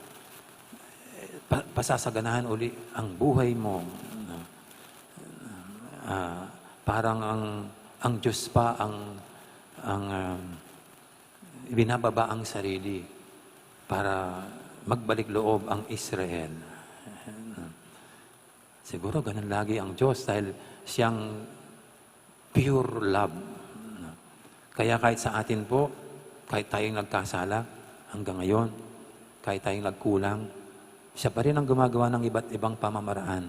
"Pa-, pasasaganahan uli ang buhay mo." Ah, parang ang, ang Diyos pa ang, ang, ah, ibinababa ang sarili para magbalik loob ang Israel. Siguro ganun lagi ang Diyos dahil siyang pure love. Kaya kahit sa atin po, kahit tayong nagkasala hanggang ngayon, kahit tayong nagkulang, siya pa rin ang gumagawa ng iba't ibang pamamaraan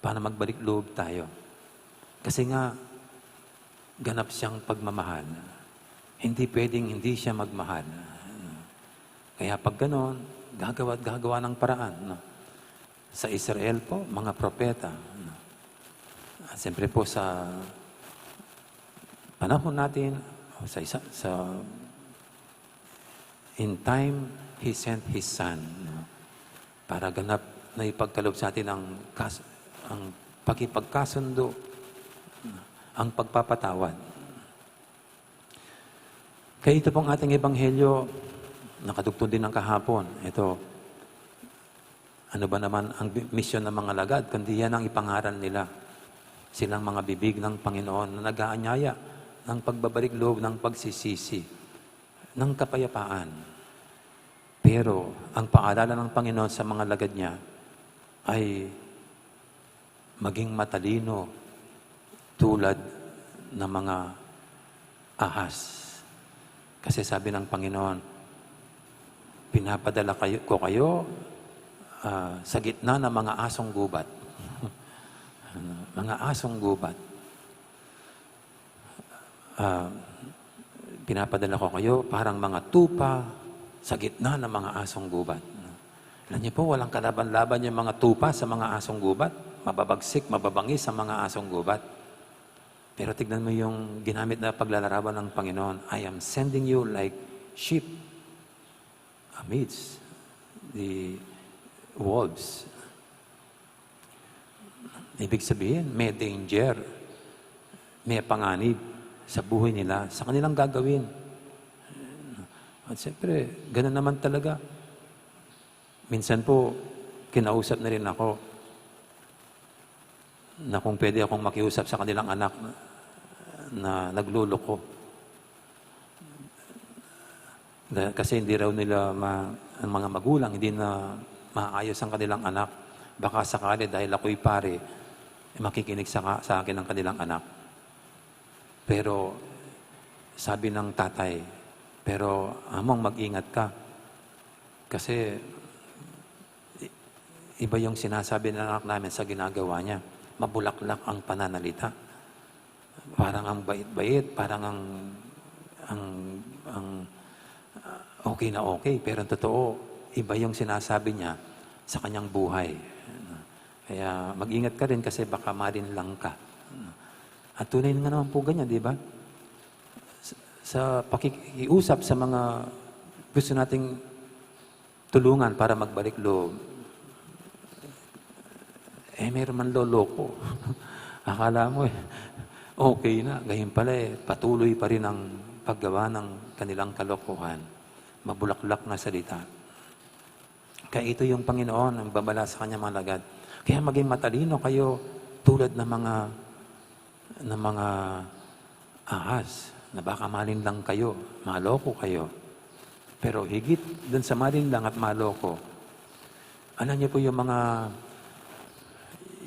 para magbalik loob tayo. Kasi nga, ganap siyang pagmamahal. Hindi pwedeng hindi siya magmahal. Kaya pag ganon, gagawa at gagawa ng paraan, no? Sa Israel po, mga propeta, no? At siyempre po sa panahon natin, sa isa, sa, in time, He sent His Son, no? Para ganap na ipagkaloob sa atin ang kas-, ang pakipagkasundo, ang pagpapatawad. Kaya ito pong ating ebanghelyo, nakadugtong din ng kahapon. Ito, ano ba naman ang bi-, misyon ng mga lagad, kundi yan ang ipangaral nila. Silang mga bibig ng Panginoon na nag-aanyaya ng pagbabalik loob, ng pagsisisi, ng kapayapaan. Pero ang paalala ng Panginoon sa mga lagad niya ay maging matalino tulad ng mga ahas. Kasi sabi ng Panginoon, "Pinapadala kayo, ko kayo, ah, sa gitna ng mga asong gubat." Ano, mga asong gubat. Ah, "Pinapadala ko kayo parang mga tupa sa gitna ng mga asong gubat." Alam niyo po, walang kalaban-laban yung mga tupa sa mga asong gubat. Mababagsik, mababangis ang mga asong gubat. Pero tignan mo yung ginamit na paglalarawan ng Panginoon, "I am sending you like sheep amidst the wolves." Ibig sabihin, may danger, may panganib sa buhay nila, sa kanilang gagawin. At siyempre, ganun naman talaga. Minsan po, kinausap na rin ako na kung pwede akong makiusap sa kanilang anak na nagluloko. Da-, kasi hindi raw nila ma-, ang mga magulang, hindi na maayos ang kanilang anak. Baka sakali dahil ako'y pare, eh, makikinig sa ka-, sa akin ang kanilang anak. Pero sabi ng tatay, "Pero, Among, mag-ingat ka. Kasi i-, iba yung sinasabi ng anak namin sa ginagawa niya. Mabulaklak ang pananalita. Parang ang bait-bait, parang ang, ang, ang, ah, okay na okay. Pero ang totoo, iba yung sinasabi niya sa kanyang buhay." Kaya mag-ingat ka rin kasi baka malinlang ka. At tunay nga naman po ganyan, di ba? Sa, sa pakikiusap sa mga gusto nating tulungan para magbalik loob, eh, meron man loloko. Akala mo, eh, okay na. Gayon pala, eh, patuloy pa rin ang paggawa ng kanilang kalokohan. Mabulaklak na salita. Kaya ito yung Panginoon ang babala sa kanya, mga alagad. Kaya maging matalino kayo tulad ng mga, ng mga ahas, na baka malinlang kayo, maloko kayo. Pero higit dun sa malinlang at maloko, alam niyo po yung mga,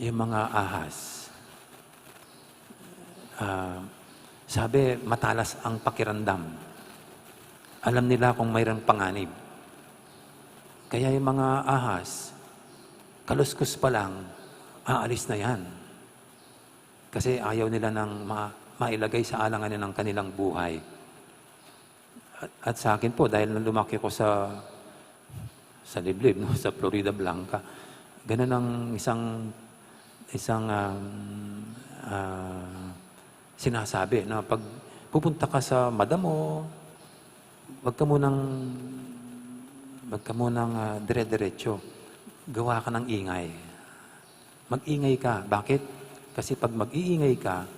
yung mga ahas, ah, sabi, matalas ang pakiramdam. Alam nila kung mayroong panganib. Kaya yung mga ahas, kaluskus pa lang, aalis na yan. Kasi ayaw nila nang ma-, mailagay sa alanganin ang kanilang buhay. At, at sa akin po, dahil nung lumaki ko sa, sa liblib, no, sa Floridablanca, ganun ang isang, isang, um, ah, sinasabi, no? Pag pupunta ka sa madamo, wag ka munang, wag ka munang, ah, dire-diretso. Gawa ka ng ingay. Mag-ingay ka. Bakit? Kasi pag mag-iingay ka,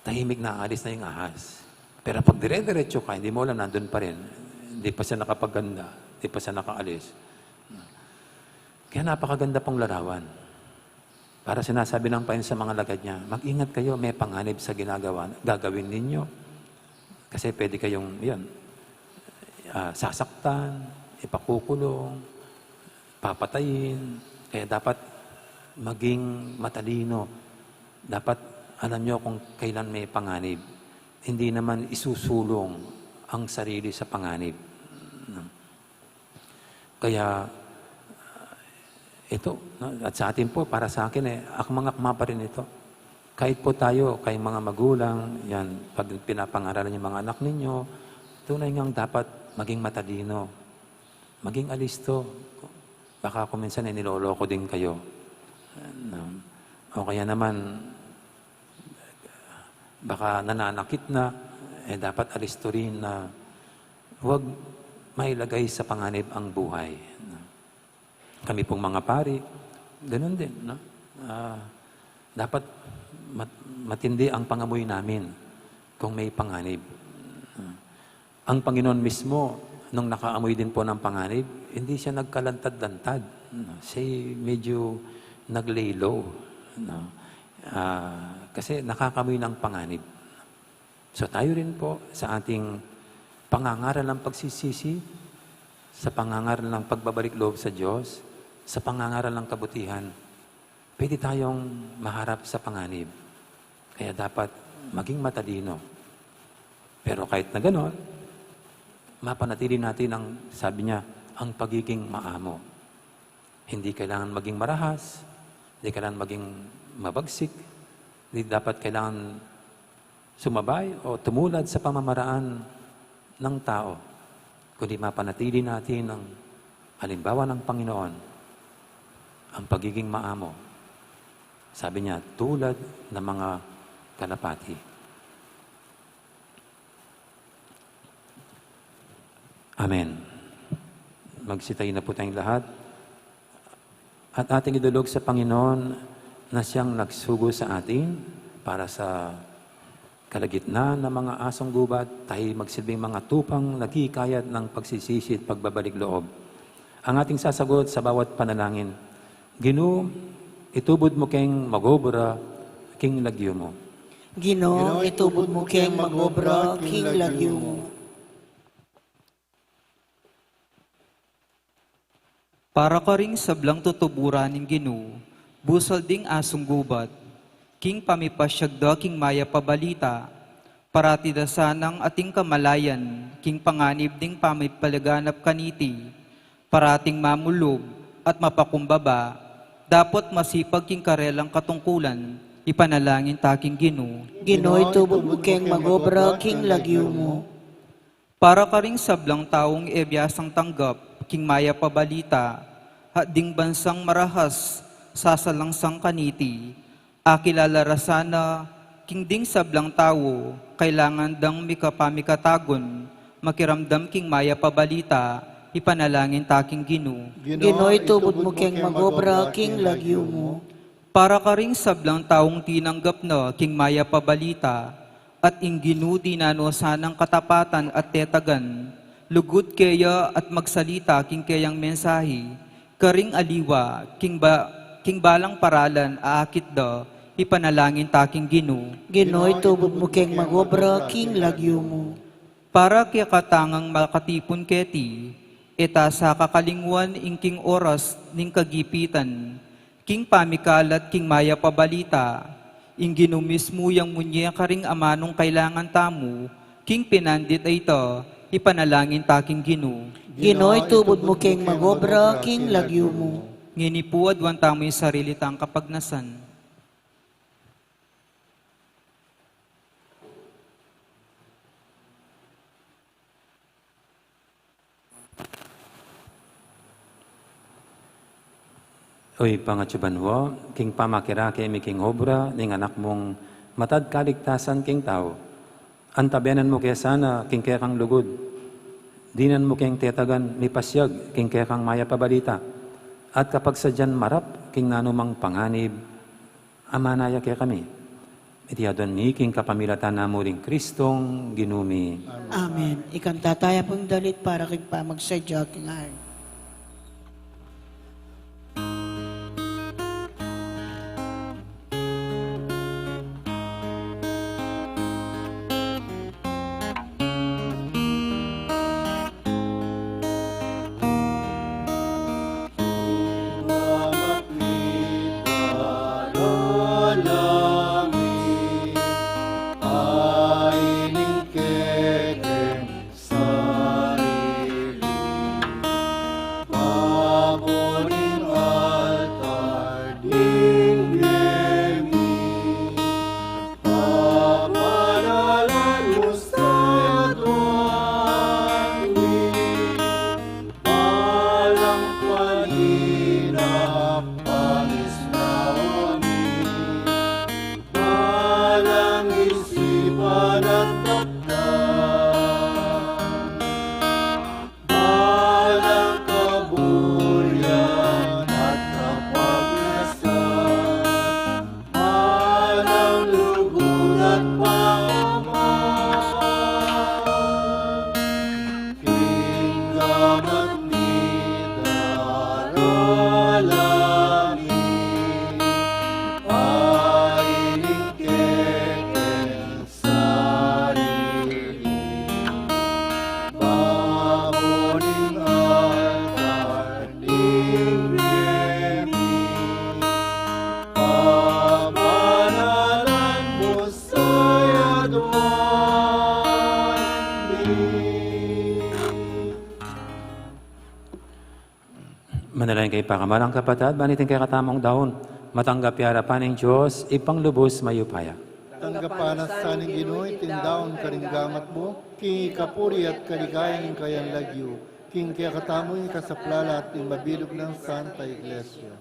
tahimik na, alis na yung ahas. Pero pag dire-diretso ka, hindi mo alam, nandun pa rin. Hindi pa siya nakapaganda, hindi pa siya nakaalis. Kaya napakaganda pong larawan. Para sinasabi ng Panginoon sa mga lagad niya, "Mag-ingat kayo, may panganib sa ginagawa, gagawin ninyo." Kasi pwede kayong, yun, ah, sasaktan, ipakukulong, papatayin. Kaya dapat maging matalino. Dapat alam nyo kung kailan may panganib. Hindi naman isusulong ang sarili sa panganib. Kaya, ito, no? At sa atin po, para sa akin, eh, akmang-akma pa rin ito. Kahit po tayo, kayong mga magulang, yan, pag pinapangaralan yung mga anak ninyo, tunay ngang dapat maging matalino, maging alisto. Baka kung minsan, eh, niloloko din kayo. No? O kaya naman, baka nananakit na, eh, dapat alisto rin na huwag mailagay sa panganib ang buhay. Kami pong mga pari, ganun din, no? Ah, dapat mat-, matindi ang pangamoy namin kung may panganib. Ang Panginoon mismo, nung nakaamoy din po ng panganib, hindi siya nagkalantad-lantad, no? Siya medyo nag-lay low, no? Ah, kasi nakakamoy ng panganib. So, tayo rin po sa ating pangangaral ng pagsisisi, sa pangangaral ng pagbabalik loob sa Diyos, sa pangangaral ng kabutihan, pwede tayong maharap sa panganib. Kaya dapat maging matalino. Pero kahit na ganon, mapanatili natin ang, sabi niya, ang pagiging maamo. Hindi kailangan maging marahas, hindi kailangan maging mabagsik, hindi dapat kailangan sumabay o tumulad sa pamamaraan ng tao, kundi mapanatili natin ang halimbawa ng Panginoon, ang pagiging maamo. Sabi niya, "Tulad ng mga kalapati." Amen. Magsitayo na po tayong lahat. At ating idulog sa Panginoon na siyang nagsugo sa atin para sa kalagitnaan ng mga asong gubat, tayo magsilbing mga tupang naghihikayat ng pagsisisi at pagbabalik loob. Ang ating sasagot sa bawat panalangin, "Ginu, itubud mu keng magobra king lagyu mu." Ginu, itubud mu keng magobra king lagyu mu. Para karing sablang tutuburan ning Ginu, busal ding asung gubat, king pamipasiag da king mayap a balita, parati da sanang ating kamalayan, king panganib ding pamipalaganap kaniti, parating mamulub at mapakumbaba, dapot masipag king karelang katungkulan, ipanalangin ta king Ginu. Ginu, itubud mu keng magobra king lagyu mu. Para karing sablang taung e biasang tanggap king mayap a balita, at ding bansang marahas sasalangsang kaniti, akilala ra sana king ding sablang tau kailangan dang mikapamikatagun, makiramdam king mayap a balita, ipanalangin ta king Ginu. Ginu, itubud mu keng magobra king lagyu mu. Para karing sablang taung tinanggap na king mayap a balita, at ing Ginu dinanu sanang katapatan at tetagan, lugud keya at magsalita king keyang mensahi, Karing aliwa, king ba-, king balang paralan a akit da, ipanalangin ta king Ginu. Ginu, itubud mu keng mag-obra king lagyu mu. Para kekatang makatipun keti, e ta sa kakalingwan ing king oras ning kagipitan, king pamikalat king mayap a balita, ing Ginu mismu yang munye karing amanung kailangan tamu, king pinandit a ita, ipanalangin ta king Ginu. Ginu, itubud mu keng mag-obra king lagyu mu. Ngeni pu, aduan tamu ing sarili tang kapagnasan. O Ibpa a atsu banua, king pamakirake mi king obra ning Anak mung matad kaligtasan king tau, antabenan mu ke sana king kekang lugud, dinan mu keng tetagan mipasiag king kekang mayap a balita, at kapagsadyan marap king nanumang panganib, amana ya kekami. Iti aduan mi king kapamilatan na mu ring Kristong Ginu mi. Amen. Ikanta taya pung dalit para king pamagsadya king ayin. Papanalan mu sa aduan mi, balang panina pangisnawa mi, balang isipan at takdam. Balang kaburian at kapagnasan, balang lugud at paman, king gamat mi daralan mi, pailing kekeng sarili, babo ning altar ning bie mi, papanalan mu sa aduan mi. Manalangin kayu, pakamalan kung kapatad, ban iting kekatamung daun matanggap ya arapan ning Dios, Ibpang lubus mayupaya. Tanggapan na sa ning Ginu iting daun karing gamat mu, king ikapuri at kaligayan ning kayang lagyu, king kekatamu ing ikasaplala at ning mabilug nang Santa Iglesia.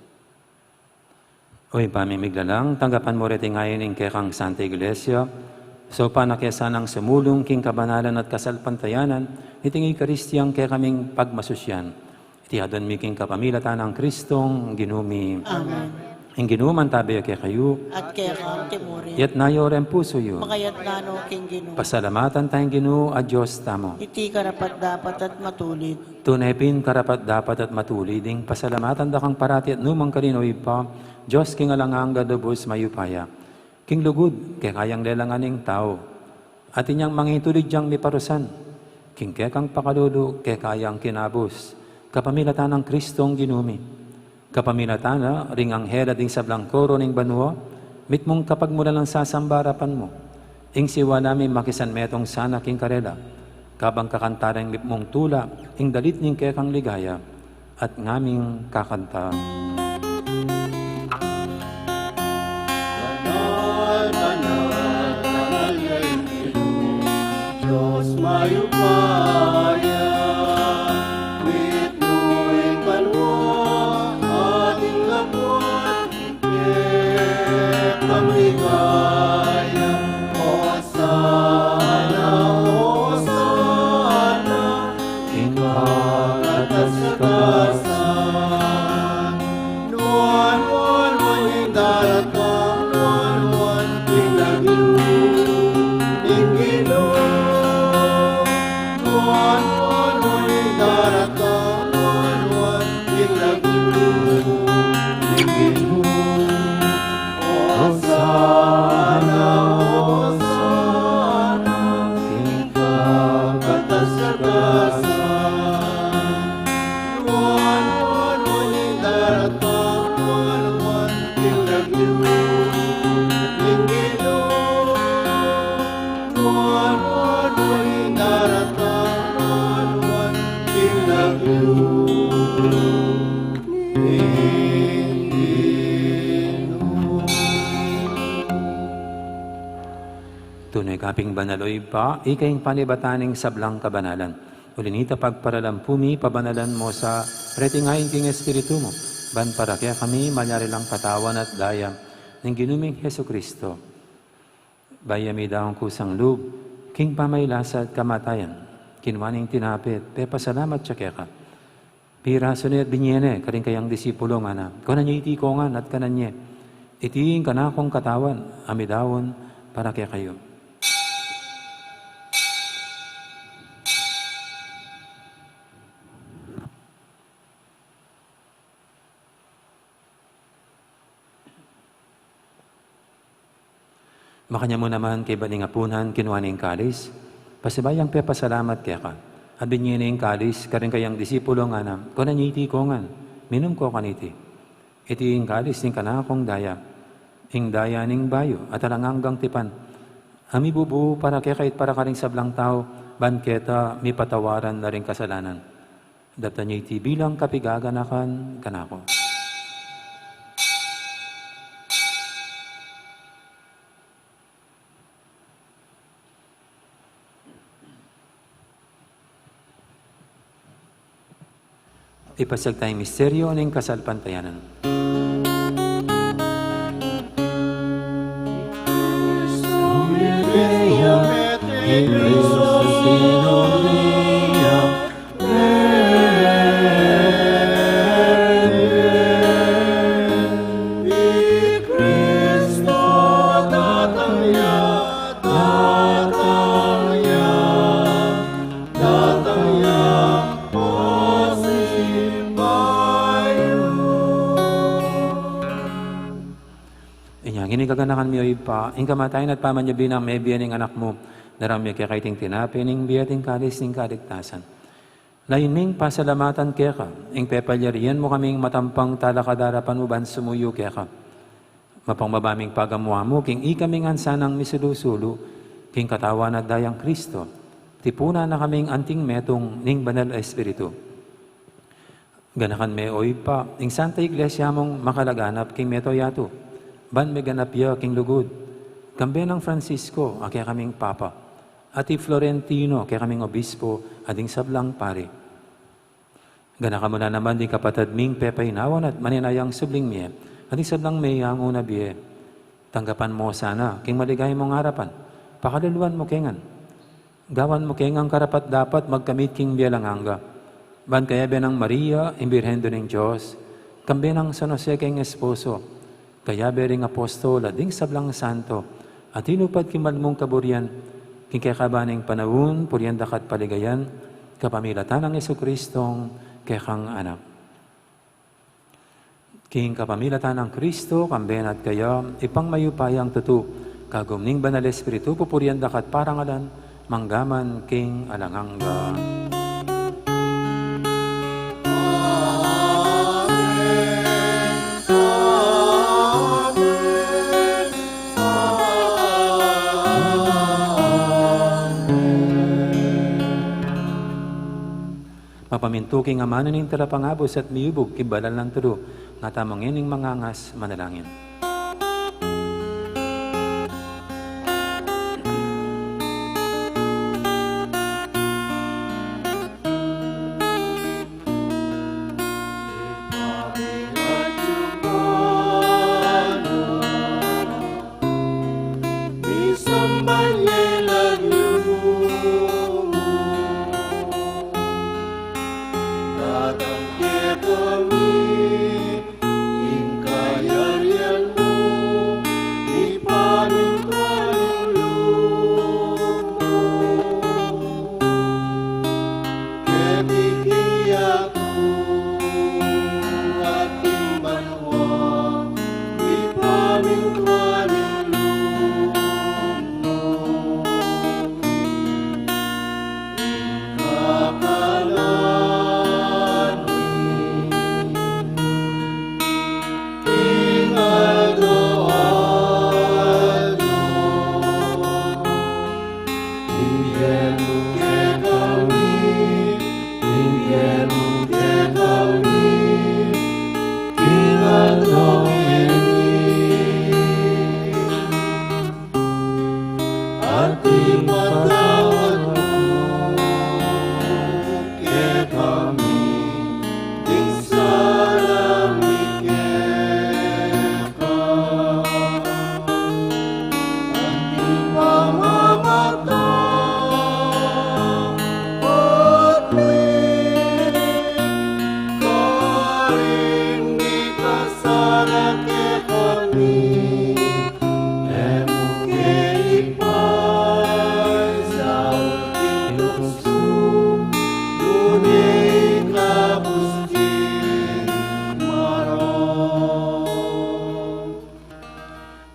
O Ibpa ming miglalang, tanggapan mu reting ayu ning kekang Santa Iglesia, saupan na ke sanang sumulung king kabanalan at kasalpantayanan niting Eukaristiang kekaming pagmasusyan. Iti aduan mi king kapamilatan nang Kristong Ginu mi. Amen. Ing Ginu mantabe ya kekayu. At keka mu rin. Iyatas yu reng pusu yu. Makayatas no king Ginu. Pasalamatan taya ing Ginu a Dios tamu. Iti karapat-dapat at matulid. Tune pin karapat-dapat at matulid ing pasalamatan da kang parati at nu man karin, O Ibpa, Dios king alang angga, lubus mayupaya. King lugud, keka yang lelangan ing tau. Atin yang mangitulid yang miparusan. King kekang pakalulu, keka yang kinabus. Kapamilatan nang Kristong Ginu mi. Kapamilatan na ring anghel at ding sablang koro ning banua, mitmung kapagmulan lang sasamba arapan mu. Ing siwa naming makisanmetung sana king karela, kabang kakanta reng mitmung tula ing dalit ning kekang ligaya, at ngaming kakanta. Banal, banal, banal ya ing Ginu, Dios mayupaya, mitmu ing banua at ing labuad king kekang ligaya. Hosana, Hosana, king kakatas-katasan. Nuan, nuan, nuan ing daratang, nuan, nuan ing lagyu ning Ginu. Nuan, nuan, nuan ing daratang, nuan, nuan ing lagyu Tune ka pin banal, o Ibpa, ika ing panibatan ning sablang kabanalan. Uli na nita, pagparalampu mi, pabanalan mu sa reting ain king Espiritu mu, ban para kekami malyari lang katawan at daya ning Ginu ming Jesucristo. Bayu ya midaun kusang lub king pamagkasakit at kamatayan, kinua ne ing tinape, pepasalamat ya keka, pirasu ne at binie ne karing kayang disipulo, ngana: Kunan ye iti kongan at kanan ye, iti ing kanakung katawan a midaun para kekayu. Makanyan mu naman, kaybat ning apunan, kinua ne ing kalis, pasibayu yang pepasalamat keka, at binie ne ing kalis karing kayang disipulo, ngana: Kunan ye iti kongan, minum ko kaniti, iti ing kalis ning kanakung daya, ing daya ning bayu at alang anggang tipan, a mibubu para kekayu at para karing sablang tau, ban keta mipatawaran la ring kasalanan. Daptan ye iti bilang kapaganakan kanaku. Ipasiag taya ing misteryu ning kasalpantayanan. Inya ngeni gaganakan mi, o Ibpa, ing kamatayan at pamanyubli nang mebie ning Anak mu, daraun mi keka iting tinape ning bie at ing kalis ning kaligtasan. Layun ming pasalamatan keka ing pepalyarian mu kaming matampang talakad king arapan mu ban sumuyu keka. Mapagpakumbaba ming pagamuan mu king ikaming ansanang misulu-sulu king katawan at dayang Kristo, tipunan na kaming anting metung ning Banal a Espiritu. Ganakan me, o Ibpa, ing Santa Iglesia mung makalaganap king mabilug a yatu, ban meganap ya king lugud, kambe nang Francisco a kekaming Papa, at i Florentino a kekaming Obispo, at ding sablang pari. Ganakan mu na naman ding kapatad ming pepaynawan at manenayang subling mie, at ding sablang meyangu na bie. Tanggapan mu la sana king maligaya mung arapan, pakaluluan mu ke ngan. Gawan mu ke ngang karapat-dapat magkamit king bie alang angga, ban kayabe nang Maria, ing Birhen Indu ning Dios, kambe nang San Jose a kekaming esposo, kayabe ring apostol at ding sablang santo a tinupad king malmung kaburian, king kekaban ning panaun, purian da ka at paligayan, kapamilatan nang Jesucristong kekang Anak. King kapamilatan nang Kristo, kambe na at kaya, Ibpang mayupayang tutu, kagum ning Banal a Espiritu, pupurian da ka at parangalan, mangga man king alang angga. Mapamintu king amanu ning Talapangabus at miyubug king banal nang tulu, nga tamu ngening mangangas manalangin. Datang kekami ing kayarian mu, ipamintuan ing lub mu. Keti king yatu at king banua, ipamintuan ing lub mu. Ing kakanan mi king aldo-aldo,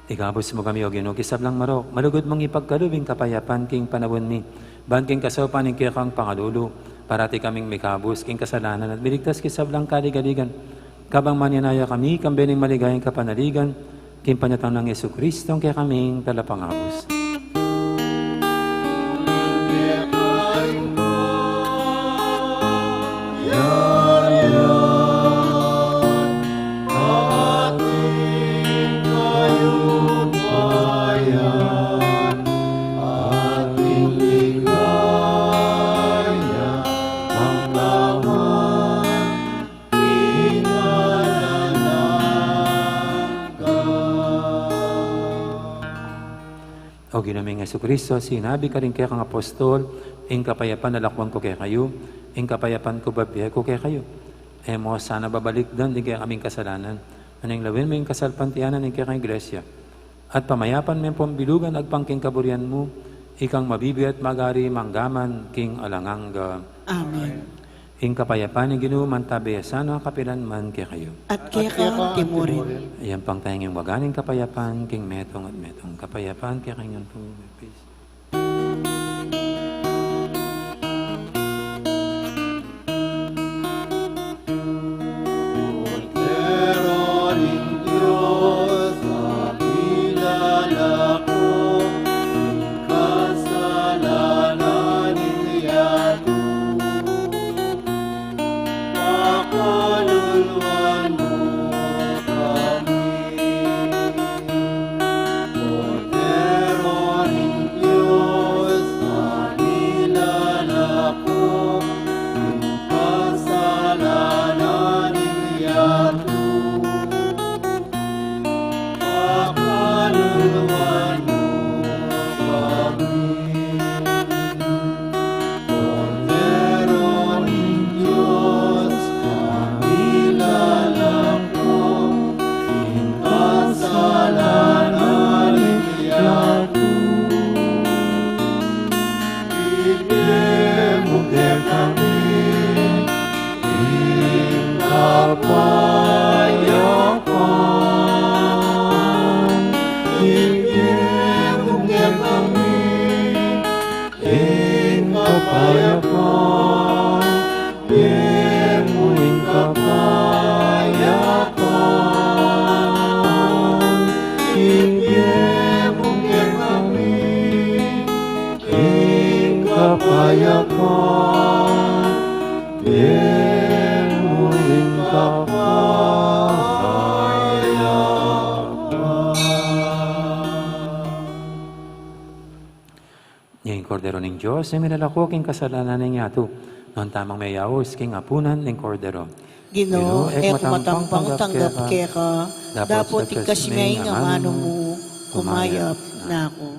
Ikabus mu kami, O Ginu, king sablang marok, malugud mung ipagkalub ing kapayapan king panaun mi, ban king kasaupan ning kekang pangalulu, parati kaming mikabus king kasalanan at miligtas king sablang kaligaligan. Kabang manenaya kami, kambe ning maligayang kapanaligan, king panyatang nang Jesucristo, ing kekaming Talapangabus. O Ginu ming Jesucristo, sinabi mu karing kekang apostol, "Ing kapayapan lalakwan ku kekayu, ing kapayapan ku bibie ku kekayu." E mu sana babalikdan ding kekaming kasalanan, nune lawen mu ing kasalpantayanan ning kekang Iglesia. At pamayapan me pung bilugan agpang king kaburian mu, ikang mabibie at mag-ari mangga man king alang angga. Amen. Ing kapayapan ning Ginu mantabe ya sana kapilan man kekayu. At keka mu rin. Iyampang taya ing waga ning kapayapan king metung at metung. Kapayapan kekayu. Peace. Kordero ning Dios, apilan na ku king kasalanan ning yatu. Pakaluluan mu kami. Kordero ning Dios, apilan na ku king kasalanan ning yatu. Pakaluluan mu kami. Kordero ning Dios, apilan na ku king kasalanan ning yatu. Ibie mu kekami ing kapayapan. Ibie mu kekami ing kapayapan. Ibie mu ing kapayapan. Ibie mu kekami ing kapayapan. Ibie mu ing kapayapan. Ing Kordero ning Dios, a milalako king kasalanan ning yatu. Nuan tamung meyaus king apunan ning Kordero. Ginu, e ku matampang tanggap keka, dapot ikasme ing amanu mu, kumayap na ku.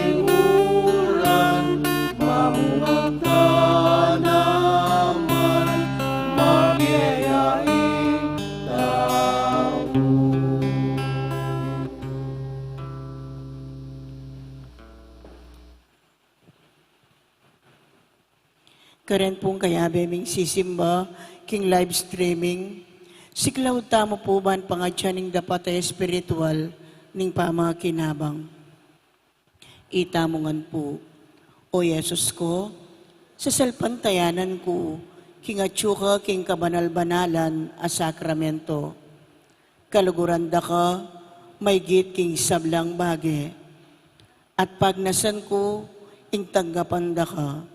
Imuran, mamungag ta naman, magyayaing tau. Karen pung kayabe ming sisimba king live streaming, siklaud tamu pu ban pangatyan ing dapat a espiritual ning pamakinabang. Itamu ngan pu. O Jesus ku, sasalpantayanan ku king atyu ka king kabanal-banalan a sakramento. Kaluguran da ka maygit king sablang bage, at pagnasan ku ing tanggapan da ka.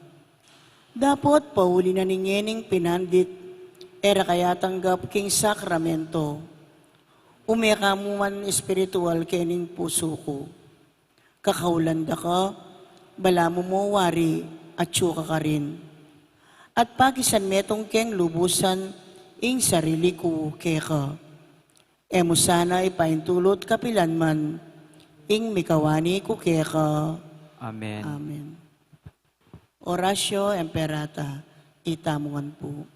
Dapot pauli na ning ngening pinandit, e ra ka yatanggap king sakramento, ume ka mu man espiritual kening pusu ku. Kakaulan da ka, balamu mo wari atyu ka karin. At pakisan metung keng lubusan ing sarili ku keka. E mu sana ipaintulut kapilan man ing mikawani ku keka. Amen. Amen. Oratio Imperata, itamu ngan pu.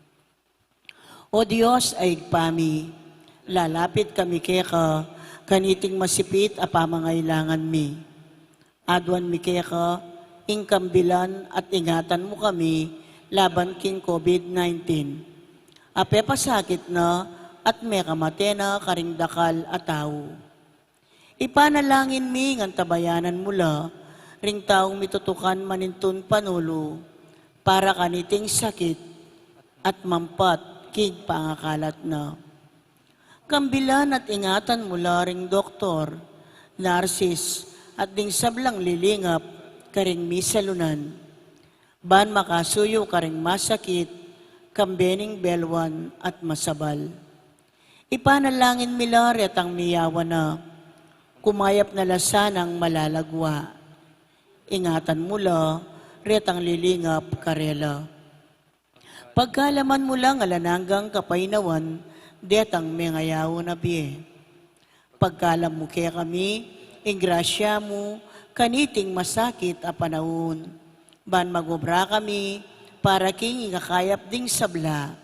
O Dios a Ibpa mi, lalapit kami keka kaniting masipit a pamangailangan mi. Aduan mi keka ing kambilan at ingatan mu kami laban king COVID nineteen. A pepasakit na at mekamate na karing dakal a tau. Ipanalangin mi ngan tabayanan mu la ring taung mitutukan manintun panulu para kaniting sakit at mampat king pangakalat na. Kambilan at ingatan mu la ring doktor, narsis, at ding sablang lilingap karing misalunan. Ban makasuyu karing masakit, kambe ning belwan at masabal. Ipanalangin mi la retang miyawa na, kumayap na la sanang malalagwa. Ingatan mu la retang lilingap karela. Pagkalaman mu lang alang anggang kapaynawan detang mengayaun a bie. Pagkalam mu kekami ing grasya mu kaniting masakit a panaun, ban magobra kami para king ikakayap ding sabla,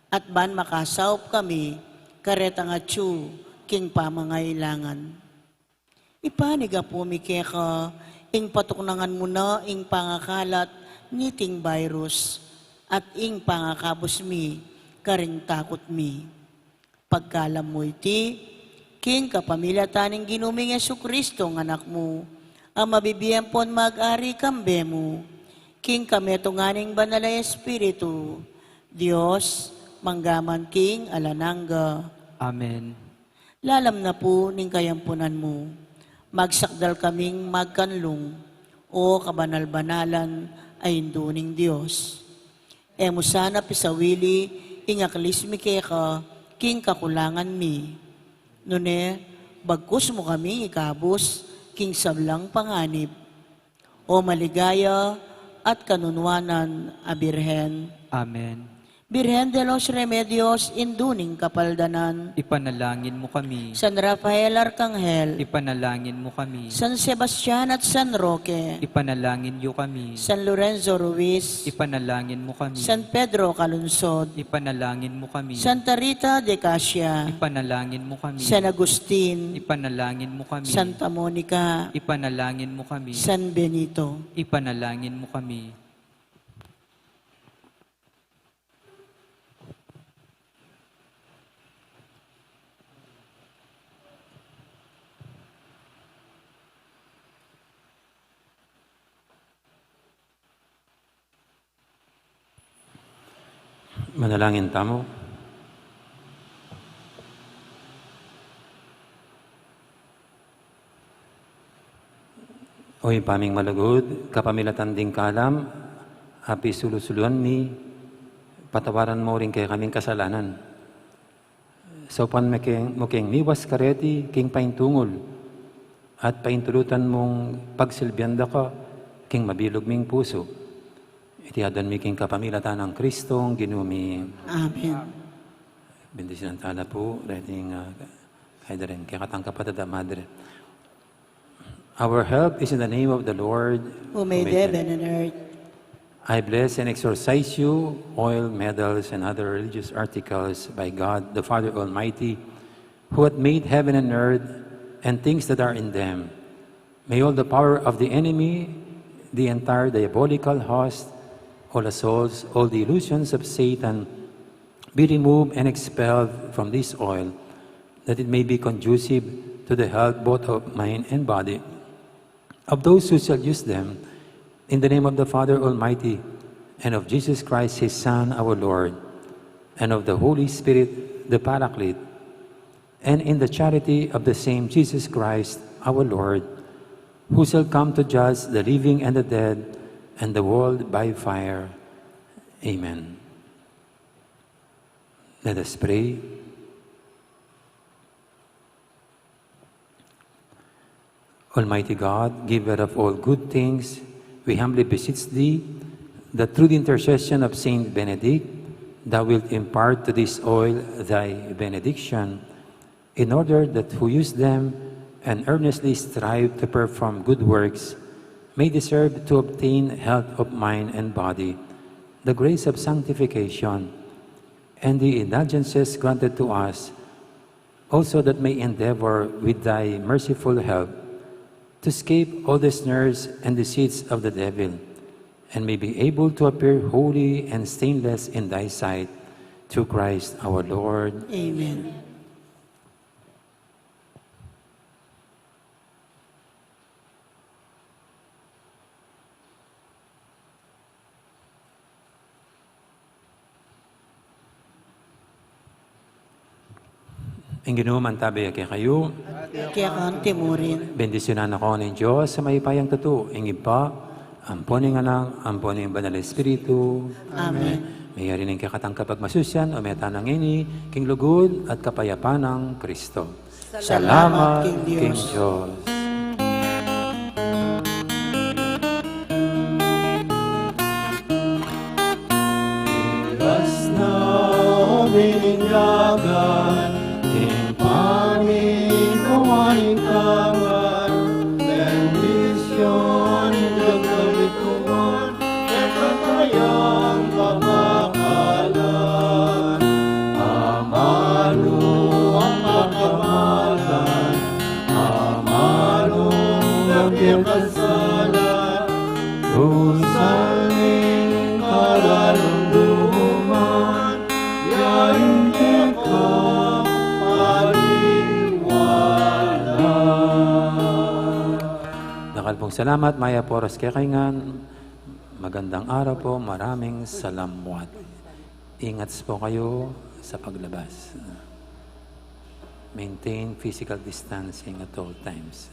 at ban makasaup kami karetang atyu king pamangailangan. Ipanyawad mi keka ing patuknangan mu na ing pangakalat niting virus at ing pangakabus mi karing takut mi. Pagkalam mu iti king kapamilatan ning Ginu ming Jesucristo a Anak mu, a mabibie ampon mag-ari kambe mu king kametungan ning Banal a Espiritu, Dios, mangga man king alang angga. Amen. Lalam na pu ning kayampunan mu, magsakdal kaming magkanlung, O kabanal-banalan a Indu ning Dios. E mu sana pisawili ing aklis mi keka king kakulangan mi, nune bagkus mu kaming ikabus king sablang panganib. O maligaya at kanunuanan a Birhen. Amen. Birhen de los Remedios, Indu ning Kapaldanan. Ipanalangin mu kami. San Rafael Arkanghel. Ipanalangin mu kami. San Sebastian at San Roque. Ipanalangin yu kami. San Lorenzo Ruiz. Ipanalangin mu kami. San Pedro Calungsod. Ipanalangin mu kami. Santa Rita de Casia. Ipanalangin mu kami. San Agustin. Ipanalangin mu kami. Santa Monica. Ipanalangin mu kami. San Benito. Ipanalangin mu kami. Manalangin tamu. O Ibpa ming malugud, kapamilatan ding kalam a pisulu-suluan mi, patawaran mu rin kekaming kasalanan. Saupan mu keng, mu keng miwas kareti king paintungul, at paintulutan mung pagsilbian da ka king mabilug ming pusu. Iti aduan mi king kapamilatan nang Kristong Ginu mi. Amen. Bendisyonan tala pu reting, ah, kaya da rin kekatang kapatad a madre. Our help is in the name of the Lord, who made heaven and earth. I bless and exorcise you, oil, medals, and other religious articles by God the Father Almighty, who hath made heaven and earth and things that are in them. May all the power of the enemy, the entire diabolical host, all assaults, all the illusions of Satan be removed and expelled from this oil, that it may be conducive to the health both of mind and body of those who shall use them, in the name of the Father Almighty, and of Jesus Christ, his Son, our Lord, and of the Holy Spirit, the Paraclete, and in the charity of the same Jesus Christ, our Lord, who shall come to judge the living and the dead, and the world by fire. Amen. Let us pray. Almighty God, giver of all good things, we humbly beseech thee that through the intercession of Saint Benedict, thou wilt impart to this oil thy benediction, in order that who use them and earnestly strive to perform good works may deserve to obtain health of mind and body, the grace of sanctification, and the indulgences granted to us, also that may endeavor with thy merciful help to escape all the snares and deceits of the devil, and may be able to appear holy and stainless in thy sight, through Christ our Lord. Amen. Ing Ginu mantabe ya kekayu. Keka mu rin. Bendisyunan na kayu ning Dios a mayupayang tutu, ing Ibpa, ampo ning Anak, ampo ning Banal a Espiritu. Amen. Meyari ning kekatang kapagmasusian, o meta na ngeni, king lugud at kapayapan nang Kristo. Salamat king Dios. Ilas na o bininyagan, ing pamikawan ning tangan, bendisyon, ing gagamitan, e katayang pamakalan, amanu ang pagkamalan, amanu ang pagkasala, dusa ning karalunduman, yain keka paliwala. Dakal pung salamat, mayap a oras kekayu ngan. Magandang araw po, maraming salamat. Ingat po kayo sa paglabas. Maintain physical distancing at all times.